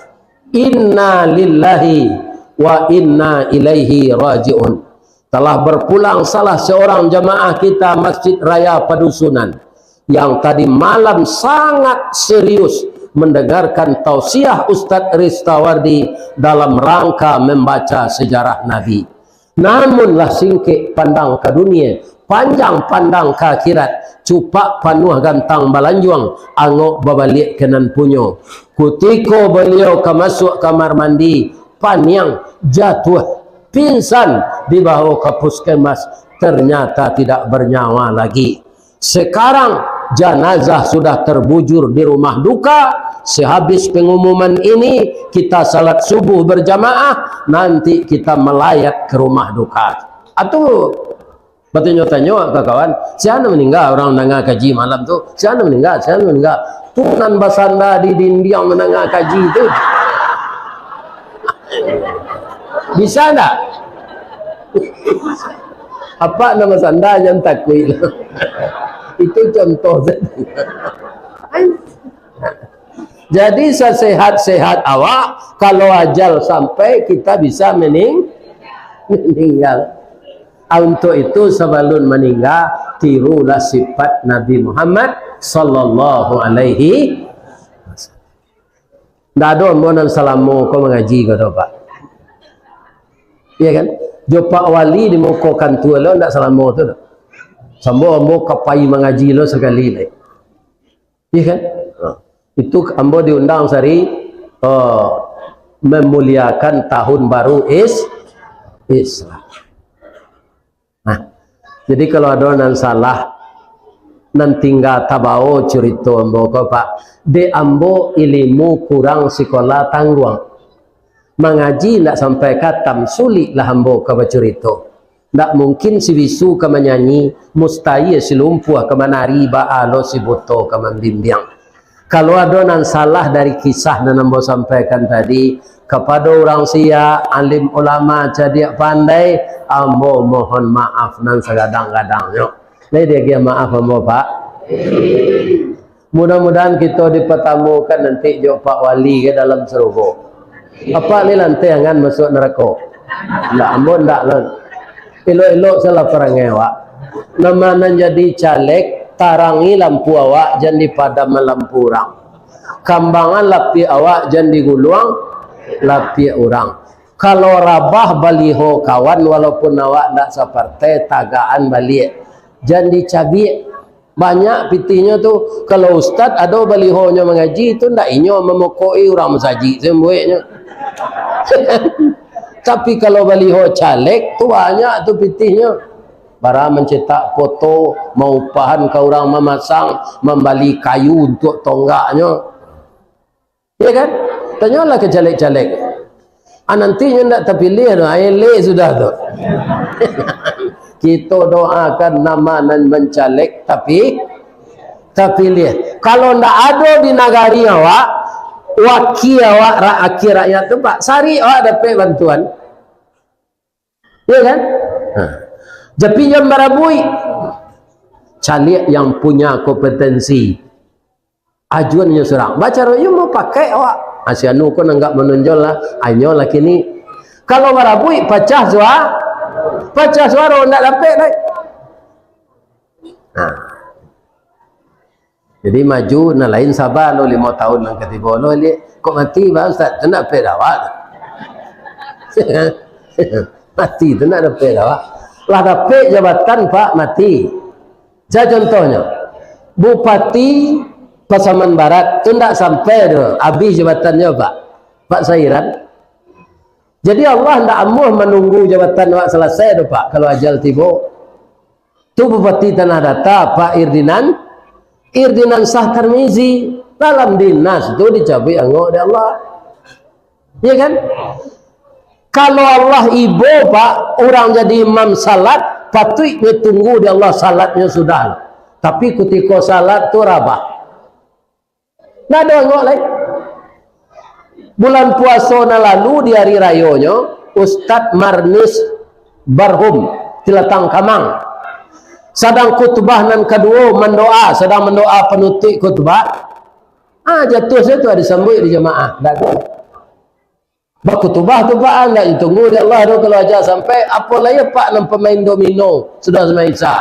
Inna lillahi wa inna ilaihi raji'un. Telah berpulang salah seorang jamaah kita Masjid Raya Padusunan yang tadi malam sangat serius mendengarkan tausiah Ustadz Ristawardi dalam rangka membaca sejarah Nabi. Namunlah singkek pandang ka dunia, panjang pandang ka akhirat, cupak panuah gantang balanjuang, angok babaliak ka nan punyo. Kutiko baliau ka masuak kamar mandi, paniang, jatuah, pingsan, dibawa ka puskesmas, ternyata tidak bernyawa lagi. Sekarang, janazah sudah terbujur di rumah duka. Sehabis pengumuman ini, kita salat subuh berjamaah, nanti kita melayat ke rumah duka. Atu batanyo-tanyo ka kawan, "Sia nan maningga?" Urang mandanga kaji malam tu, "Sia nan maningga? Sia nan maningga?" Tu nan basanda di dindiang mandanga kaji tu. Bisa ndak? Apak nan basanda jan takuik. Itu contoh saja. Jadi, sasehat-sehat awak, kalau ajal sampai, kita bisa mening-, meninggal. Ah, untuk itu, sabalun maningga, tirulah sifat Nabi Muhammad sallallahu alaihi wasallam. Ndak ado ambo nan salamo ko mangaji ko tu, Pak. Iya kan? Jo Pak Wali di muko kantua lo ndak salamo tu doh. Sambo ambo ka pai mangaji lo sakali lai. Iya kan? Ha. Itu ambo diundang sari, eh, memuliakan tahun baru Is-, Islam. Nah, jadi kalau ado nan salah, nan tingga tabao curito ambo ko, Pak. Dek ambo ilimu kurang, sikola tangguang. Mangaji ndak sampai katam, suliklah ambo ka bacurito. Ndak mungkin si bisu ka manyanyi, mustahia si lumpuah ka manari, baa lo si buto ka mambimbiang. Kalau ado nan salah dari kisah nan ambo sampaikan tadi, kapado urang siak, alim ulama, cadiak pandai, ambo mohon maaf nan sagadang-gadangnyo. Lai diagiah maaf ambo, Pak? Mudah-mudahan kito dipatamukan nanti jo Pak Wali ka dalam sarugo. Apak ni lanteh angan masuak narako? Ndak, ambo ndak, lon. Elok-elok salah parangai awak. Nama nan jadi caleg, tarangi lampu awak, jan dipadam lampu urang. Kambangan lapiak awak, jan diguluang lapiak urang. Kalau rabah baliho kawan, walaupun awak ndak sapartai, tagakan baliak. Jan dicabiak. Banyak pitihnyo tu, kalau ustad ado balihonyo mangaji tu, ndak inyo mamokok-i urang masajik sambuiknyo. Tapi kalau baliho caleg tu, banyak tu pitihnyo. Bara mancetak foto, maupahan ka urang mamasang, mambali kayu untuak tonggaknyo. Iya kan? Tanyolah ka caleg-caleg. Ah, nanti nyo ndak tapiliah tu, ah, eleh sudah tu. Kito doakan nama nan mancaleg, tapi tapiliah. Kalau ndak ado di nagari awak, wakil awak, ra-, wakil rakyat tu, Pak, sari awak dapek bantuan. Iya kan? Ha. Japi jan barabuik. Caliak yang punya kompetensi. Ajuan nyo surang. Bacaro iyo mau pakai awak. Ah, si anu ko nanggak manonjol lah. Anyo lah kini. Kalau barabuik, pacah sua-, pacah suaro, ndak dapek lai. Nah. Jadi maju, nan lain saba lo limo tahun nan katibo lo, liek. Kok mati, Bang Ustaz? Tu ndak dapek dek awak tu. Mati tu ndak dapek dek awak. Lah dapek jabatan, Pak, mati. Sa contohnyo, Bupati Pasaman Barat tu ndak sampai tu, abih jabatannyo, Pak. Pak Sairan. Jadi Allah ndak amuah manunggu jabatan awak salasai tu, Pak, kalau ajal tibo. Tu Bupati Tanah Data, Pak Irdinan, Irdinan Sah Tarmizi, dalam dinas tu dicabuik angok dek Allah. Iya kan? Kalau Allah ibo, Pak, urang jadi imam salat, patuiknyo tunggu di Allah salatnyo sudah. Tapi kutiko salat tu rabah. Ndak ado angok lai. Bulan puaso nan lalu di hari rayonyo, Ustaz Marnis Barhum, Tilatang Kamang, sadang khutbah nan kaduo, mandoa, sadang mandoa panutuik khutbah. Ah, jatuah sajo tu, disambuik di jamaah. Ndak ado. Bakutubah tu, Pak, ndak ditunggu dek Allah tu, kalau aja sampai, apo lai, Pak, nan pamain domino, sudah sumbayang Isya.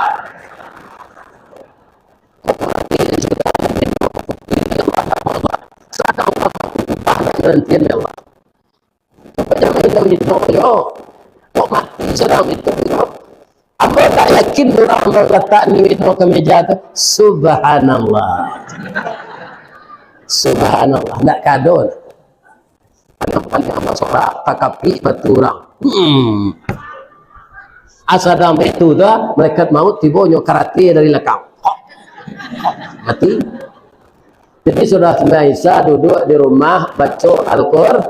Sadang bakutubah, ndak nantian dek Allah. Jangan minta-minta, yo. Kok mati sadang minta, yo. Ambo tak yakin urang nan latak duit tu ka meja tu. Subhanallah. Subhanallah. Ndak kado. Pandang-pandang basorak, takapik batu urang. Hmm. Asa dalam itu tu, malaikat maut tibo nyo karate dari lakang. Mati. Jadi, sudah sumbayang Isya, duduk di rumah, baco Al-Qur'an.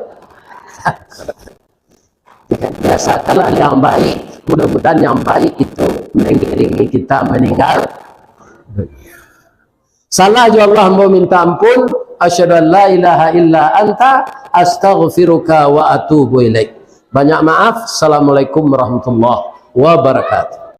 Biasakanlah yang baik. Mudah-mudahan yang baik itu mengiringi kita meninggal dunia. Salah jo Allah, ambo minta ampun. Asyhadu an la ilaha illa anta, astaghfiruka wa atubu ilaik. Banyak maaf. Assalamualaikum warahmatullahi wabarakatuh.